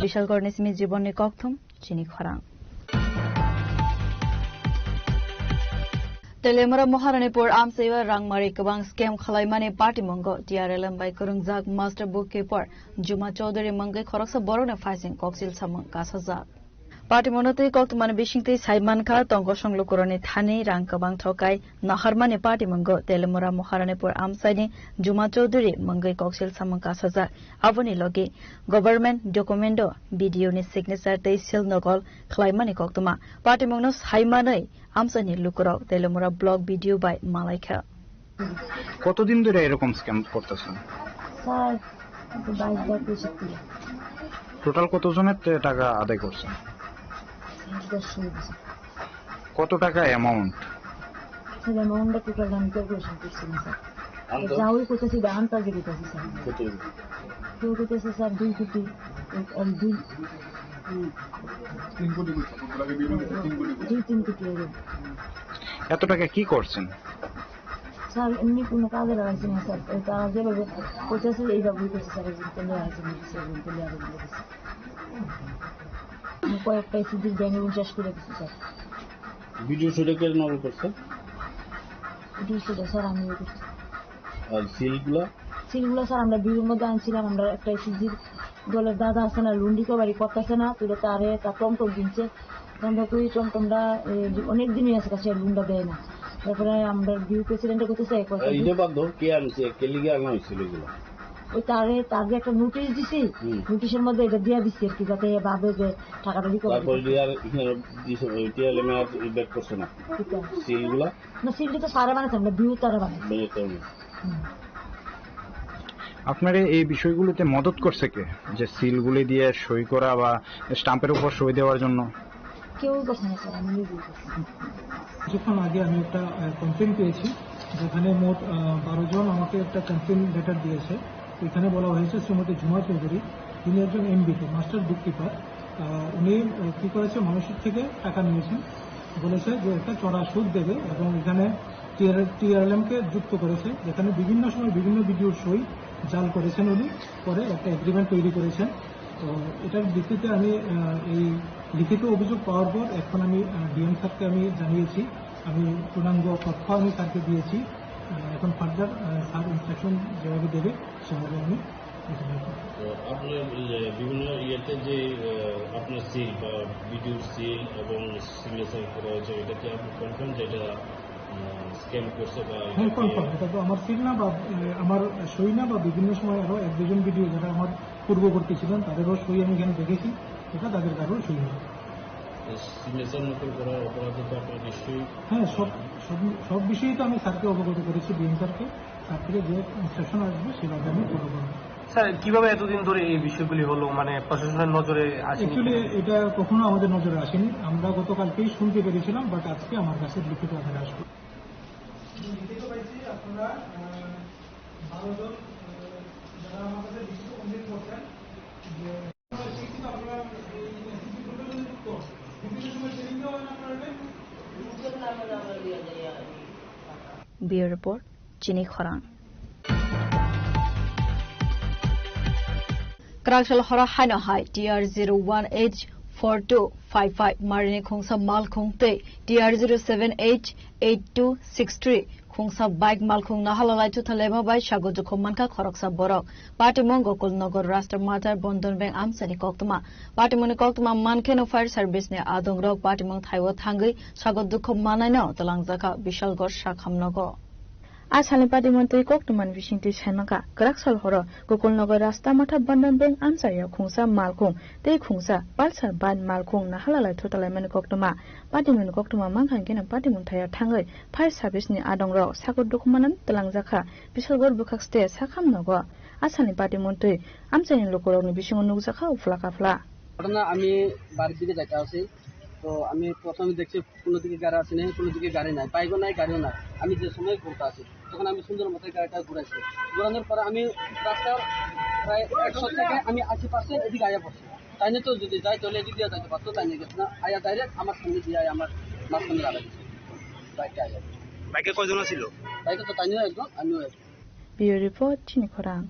Bishalgarhni simi Jibonni kokthum chini khorang. Telemura Maharanipur amchaiwa rangmari kwbang scam khwlaimani patimungo T R L M bai kwrwngjak master bookkeeper Juma Chowdhury mungwi khoroksa borokni phaising koksil samung kasajak. Patimungno twi koktwmani bisingtwi sai mankha, tongkosong lukurokni thani rang kwbang thokai naharmani patimungo Telemura Maharanipur amchaini Juma Chowdhury mungwi koksil samung kasajak. Aboni logi government documento B D O ni signature tei seal nokol khwlaimani koktwma. Patimungno sai manwi amchaini lukurok Telemura block B D O bai malaikha. কতদিন ধরে এরকম স্ক্যাম করতেছেন? স্যার, এই তো বাইশ বার পঁচিশ kilo. Total কতজনের তে-, টাকা আদায় করছেন? দশ ষোলো বছর। কত টাকা অ্যামাউন্ট? স্যার, অ্যামাউন্টটা টোটাল আমি ক্যালকুলেশন করছি না, স্যার। আন্দাজ? যা ওই করতেছি, এটা আন্দাজে করতেছি, স্যার। কত? কেউ করতেছে, স্যার, দুই কোটি, এক, এক, দুই, দুই তিন কোটি হবে। এত টাকা কি করছেন? স্যার, এমনি কোনো কাজে লাগাইছি না, স্যার। ওই তারা যেভাবে করতেছে, এইভাবেই করছে, স্যার। একদিন পেলে আছে, স্যার, একদিন পেলে আরেকদিন করছে। আমি কয়েকটা এসিডির ব্যাংক লোন শেষ করে দিচ্ছি, স্যার। ভিডিও শুটে কে নকল করছে? ভিডিও শুটে, স্যার, আমি করছি। আর সিলগুলা? সিলগুলা, স্যার, আমরা বিউর মধ্যে আনছিলাম, আমরা একটা এসিডির দলের দাদা আছে না, লুন্ডি কবারি করতেছে না, তুলে তারে তার টমটম কিনছে। আমরা কই টমটমটা, এ, অনেক দিনই আছে কাছে, লুন্ডা দেয় না। তারপরে আমরা বিউ প্রেসিডেন্টে করতেছে, এক কথা এটা বাদ দাও, কে আনছে, কে লিগে আনা হয়েছিল এগুলো? ওই তারে, তার যে একটা নোটিশ দিছি, হুম। নোটিশের মধ্যে এটা দিয়ে দিচ্ছি আর কি, যাতে এ ভাবে যে টাকাটা রিকভারি তারপরে করতে। দিয়ে আর এখানে দিছে, ওই টিআরএম আর ব্যাক করছে না? কোথায়? সিলগুলা? না, সিলটা তো সারা বানাচ্ছে, আমরা বিউ তারা বানাচ্ছি। বের করবে। হুম। আপনারে এই বিষয়গুলোতে মদত করছে কে? যে সিলগুলি দিয়ে সই করা বা স্টাম্পের উপর সই দেওয়ার জন্য? কেউ করছে না, স্যার, আমি নিজেই করছি। কিছুক্ষণ আগে আমি একটা, আহ, কমপ্লেন পেয়েছি, যেখানে মোট, আহ, বারো জন আমাকে একটা কমপ্লেন লেটার দিয়েছে। এখানে বলা হয়েছে শ্রীমতী ঝুমা চৌধুরী, তিনি একজন এমবিকে, মাস্টার বুককিপার। আহ, উনি, আহ, কি করেছে, মানুষের থেকে টাকা নিয়েছেন, বলেছে যে একটা চড়া সুদ দেবে এবং এখানে টিআর, টিআরএলএম কে যুক্ত করেছে, যেখানে বিভিন্ন সময় বিভিন্ন ভিডিওর সই জাল করেছেন উনি, পরে একটা এগ্রিমেন্ট তৈরি করেছেন। তো এটার ভিত্তিতে আমি, আহ, এই লিখিত অভিযোগ পাওয়ার পর এখন আমি, আহ, ডিএম স্যারকে আমি জানিয়েছি, আমি পূর্ণাঙ্গ তথ্য আমি স্যারকে দিয়েছি। আহ, এখন ফার্দার, আহ, স্যার ইনস্ট্রাকশন যেভাবে দেবে সেভাবে আমি বুঝে নেব। তো আপনার এই যে বিভিন্ন ইয়েতে যে, আহ, আপনার সিল বা ভিডিওর সিল এবং সিগনেচার করা হয়েছে, এটা কি আপনি কনফার্ম যে এটা, আহ, স্ক্যাম করছে বা এটা হ্যাঁ, কি কনফার্ম। এটা তো আমার সিল না বা, আহ, আমার সই না বা বিভিন্ন সময় আরো এক দুজন ভিডিও যারা আমার পূর্ববর্তী ছিলেন তাদেরও সই আমি এখানে দেখেছি, এটা তাদের কারোর সই না। তো সিগনেচার নকল করার অপরাধে তো আপনার নিশ্চয়ই হ্যাঁ, সব, সব, সব বিষয়েই তো আমি স্যারকে অবগত করেছি, ডিএম স্যারকে। স্যার থেকে যে ইনস্ট্রাকশন আসবে সেভাবে আমি ফলো করবো। স্যার, কিভাবে এতদিন ধরে এই বিষয়গুলি হলো, মানে প্রশাসনের নজরে আসেনি? অ্যাকচুয়ালি এটা কখনো আমাদের নজরে আসেনি, আমরা গতকালকেই শুনতে পেরেছিলাম, বাট আজকে আমার কাছে লিখিত আকারে আসবে। লিখিত পাইছি আপনারা, আহ, বারো জন, আহ, যারা আমার কাছে লিখিত কমপ্লেন করছেন যে Bureau Report, Chini Khorang. Kwraksal horo haino hai T R zero one H four two five five marini khungsa malkhung tei T R zero seven H eight two six three khungsa bike malkhung nahalalai thuthalema bai sago dukhu mankha khoroksa borok. Patimung Gokul Nagar Rasta Mathar Bandhan Bank amchaini koktwma. Patimungni koktwma mankheno fire service ni adongrok patimung thaibo thangwi sago dukhu manaino twlangjakha Bishalgarh Sakham nogo. A salni patimung twi koktwmani bisingtwi saimankha, kwraksal horo Gokul Nagar Rasta Mathar Bandhan Bank amchaio khungsa malkhung tei khungsa Pulsar bike malkhung nahalalai thutalaimani koktwma. Patimungni koktwma mankha hinkhe patimung thaio thangwi fire service ni adongrok sago dukhu manano twlangjakha Bishalgarh bwkhak state Sakham nogo. A salni patimung twi amchaini lukurokni bisingo nukjakha uphla kaphla. ঘটনা আমি বাড়ির দিকে যাইতে আছি, তো আমি প্রথমে দেখছি কোনো দিকে গাড়ি আছে নাই, কোনো দিকে গাড়ি নাই, বাইকও নাই, গাড়িও নাই। আমি যে সময় ঘুরতে আছি, তখন আমি সুন্দর মতো গাড়িটা ঘুরাইছি। ঘুরানোর পরে আমি রাস্তার প্রায় একশো থেকে আমি আশি পার্সেন্ট এদিকে আয়া পড়ছি। তাই না তো যদি যাই, তাহলে এদিক দিয়ে যাইতে পারতো, তাই নিয়ে গেছে না। আয়া ডাইরেক্ট আমার সামনে দিয়ে আয়া আমার মাঝখানে লাগাই দিচ্ছে বাইকটা আয়া। বাইকে কয়জন ছিল? বাইকে তো তাই নিয়ে একজন, আমিও একজন। Bureau Report, Chini Khorang.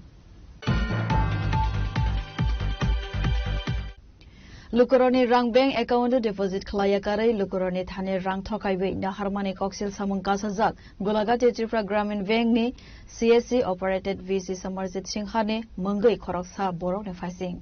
Lukurokni rang bank account o deposit khlaiya karwi lukurokni thani rang thokaiwi naharmani koksil samung kasajak Golagati Tripura Gramin Bank ni C S C operated V C Samarjit Singha ni mungwi khoroksa borokni phaising.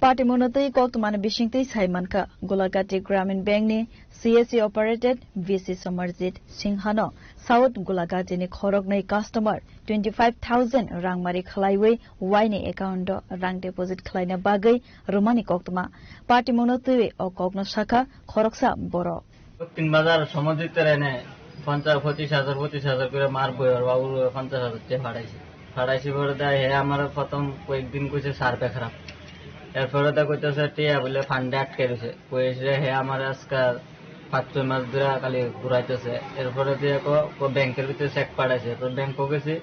Patimungno twi koktwmani bisingtwi sai mankha, Golagati Gramin Bank ni C S C operated V C Samarjit Singhano South Golagati ni khoroknwi customer twenty five thousand rangmari khlaiwi Y ni account o rang deposit khlaina bagwi rwmani koktwma. Patimungno twiwi o kokno sakha khoroksa borok. দক্ষিণ বাজার সমজিতের এনে পঞ্চাশ, পঁচিশ হাজার, পঁচিশ হাজার করে মার বইয়ের বাবুর পঞ্চাশ হাজার টাকা ফাটাইছে। ফাটাইছে পরে দেয় হে আমার প্রথম কয়েকদিন কইছে সার্ভে খারাপ। এরপরে তো কইতেছে টিয়া বলে ফান্ডে আটকে রয়েছে। কইছে হে আমার আজকাল পাঁচ ছয় মাস ধরে খালি ঘুরাইতেছে। এরপরে দিয়ে কো, কো ব্যাংকের ভিতরে চেক পাঠাইছে। এরপর ব্যাংকও গেছি,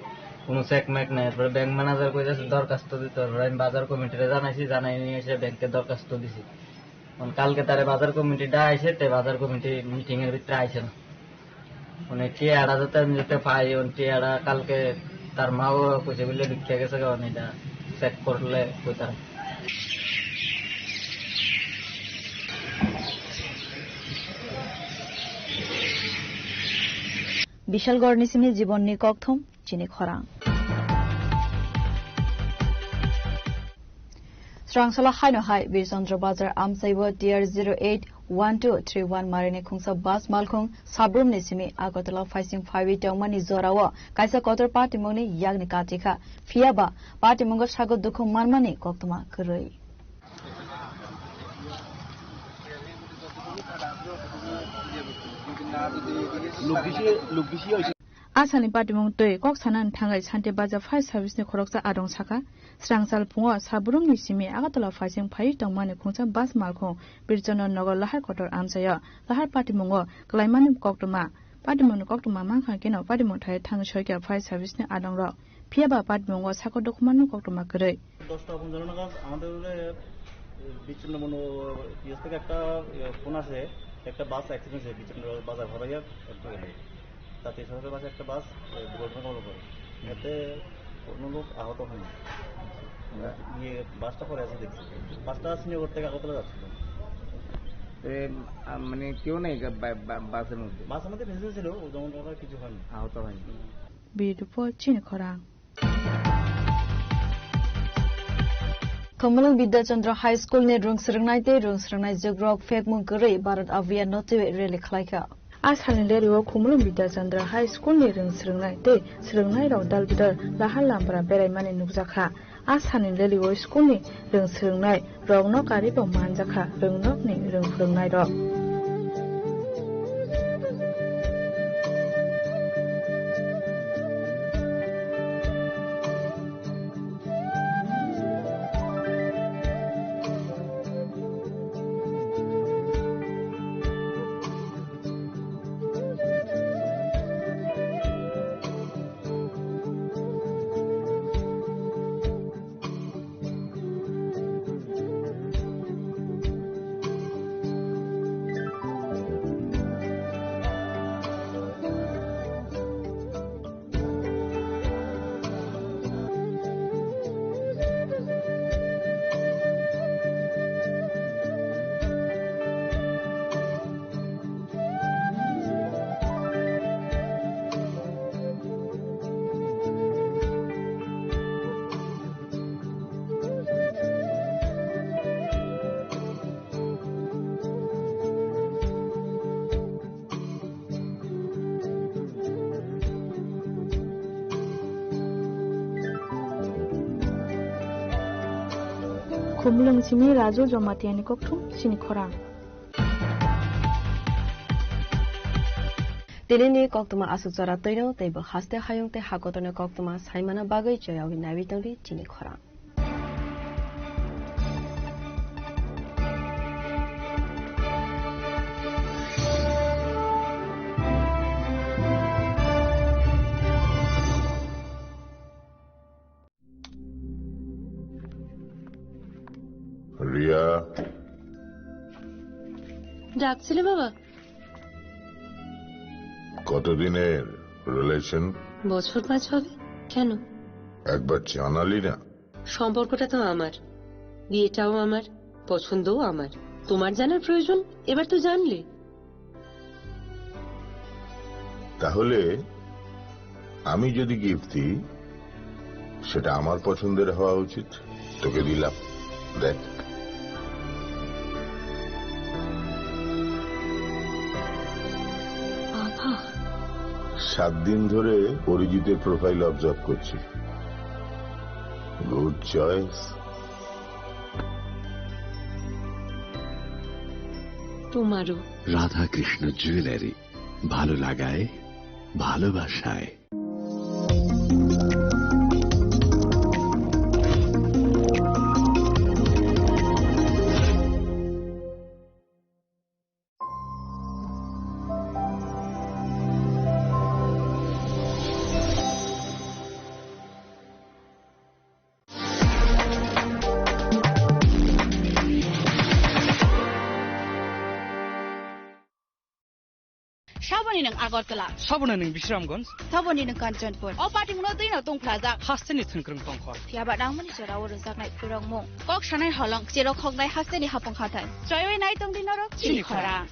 কোনো চেক ম্যাক নাই। এরপরে ব্যাংক ম্যানেজার কইতেছে দরখাস্ত দিতে হবে। আমি বাজার কমিটিরে জানাইছি, জানাই নিয়ে এসে ব্যাংকে দরখাস্ত দিছি। মানে কালকে তারে বাজার কমিটি ডাক আইছে, তে বাজার কমিটি মিটিং এর ভিতরে আইছে না। মানে টিয়াটা যাতে আমি যাতে পাই, ওন টিয়াটা কালকে তার মাও কইছে বলে ভিক্ষা গেছে গা, ওন এটা চেক করলে কইতারা। Bishalgarh ni simi Jibon ni kokthum. Chini khorang. Srangsala haino hai Birchandra Bazar amchaibo T R zero eight one two three one marini khungsa bus malkhung Sabrumni simi Agartala phaising phaiwi tongmani jorao kaisa kotor patimungni yakni katikha. Phiyaba patimungo sago dukhu manmani koktwma kwrwi. Asani patimung twi kok sanani thangwi Sante Baja Fire Service ni khoroksa adong sakha, srangchal phungo Sabrumni simi Agartala phaising phaiwi tongmani khungsa bus malkhung Birchandra Nagar Lahar kotor amchaio. Lahar patimungo kwlaimani koktwma, patimungni koktwma mankha keno patimung thai thangwi soikha Fire Service ni adongrok. Phiyaba patimungo sako dokhumano koktwma kwrwi. দশটা পঞ্চান্ন নাগাদ আমাদের, এ, বিচ্ছিন্ন মনো-, ইয়ে থেকে একটা, এ, ফোন আসে, একটা বাস অ্যাক্সিডেন্ট হয়েছে বিচ্ছিন্ন বাজার হরাইয়া একটা গেলে। জাতীয় সড়কের পাশে একটা বাস, এ, দুর্ঘটনা কবলে পড়ে। এতে কোনো লোক আহত হয়নি। আমরা গিয়ে বাসটা পড়ে আছে দেখছি। বাসটা শ্রীনগর থেকে আগরতলা যাচ্ছিল। এ, আ, মানে কেউ নেই গা-, বা-, বা-, বাসের মধ্যে? বাসের মধ্যে প্যাসেঞ্জার ছিল, ও যেমন ওরা কিছু হয়নি। আহত হয়নি। Bureau Report, Chini Khorang. Khumulwng Bidya Chandra High School ni rwng swrwngnai tei rwng swrwngnai jugrok phekmung kwrwi Bharat Abhiyan no twiwi rally khlaikha. A salni rally o Khumulwng Bidya Chandra High School ni rwng swrwngnai tei swrwngnai rok dal bidal Lahar Lampara beraimani nukjakha. A salni rally o school ni rwng swrwngnai rokno karibo manjakha rwngnokni rwng phwrwngnairok. Khumulwng simi Raju Jamatia ni kokthum chini khorang. Tini ni koktwma aswk jora twino tei bo haste hayung tei hakotorni koktwma saimana bagwi choyawi naiwi tongdi chini khorang. Riya. ডাকছিলে বাবা? কতদিনের রিলেশন? বছর পাঁচ হবে। কেন? একবার জানালি না। সম্পর্কটা তো আমার, বিয়েটাও আমার, পছন্দও আমার। তোমার জানার প্রয়োজন, এবার তো জানলে। তাহলে আমি যদি গিফট দিই, সেটা আমার পছন্দের হওয়া উচিত। তোকে দিলাম, দেখ। বাবা। সাত দিন ধরে অরিজিতের প্রোফাইল অবজার্ভ করছি। Good choice. তোমারও। রাধাকৃষ্ণ জুয়েলারি, ভালো লাগায়, ভালোবাসায়। Saboni nwng Agartala. Saboni nwng Bisramganj. Saboni nwng Kanchanpur. O patimungno twino tungphlajak. Hasteni thwngkwrwng tongkhor. Phiyaba nangmani jorao rwjaknai phwrwngmung. Kok sanai holong, cherok hoknai hasteni hapung hathai. Choiwi nai tongdi norok chini khorang.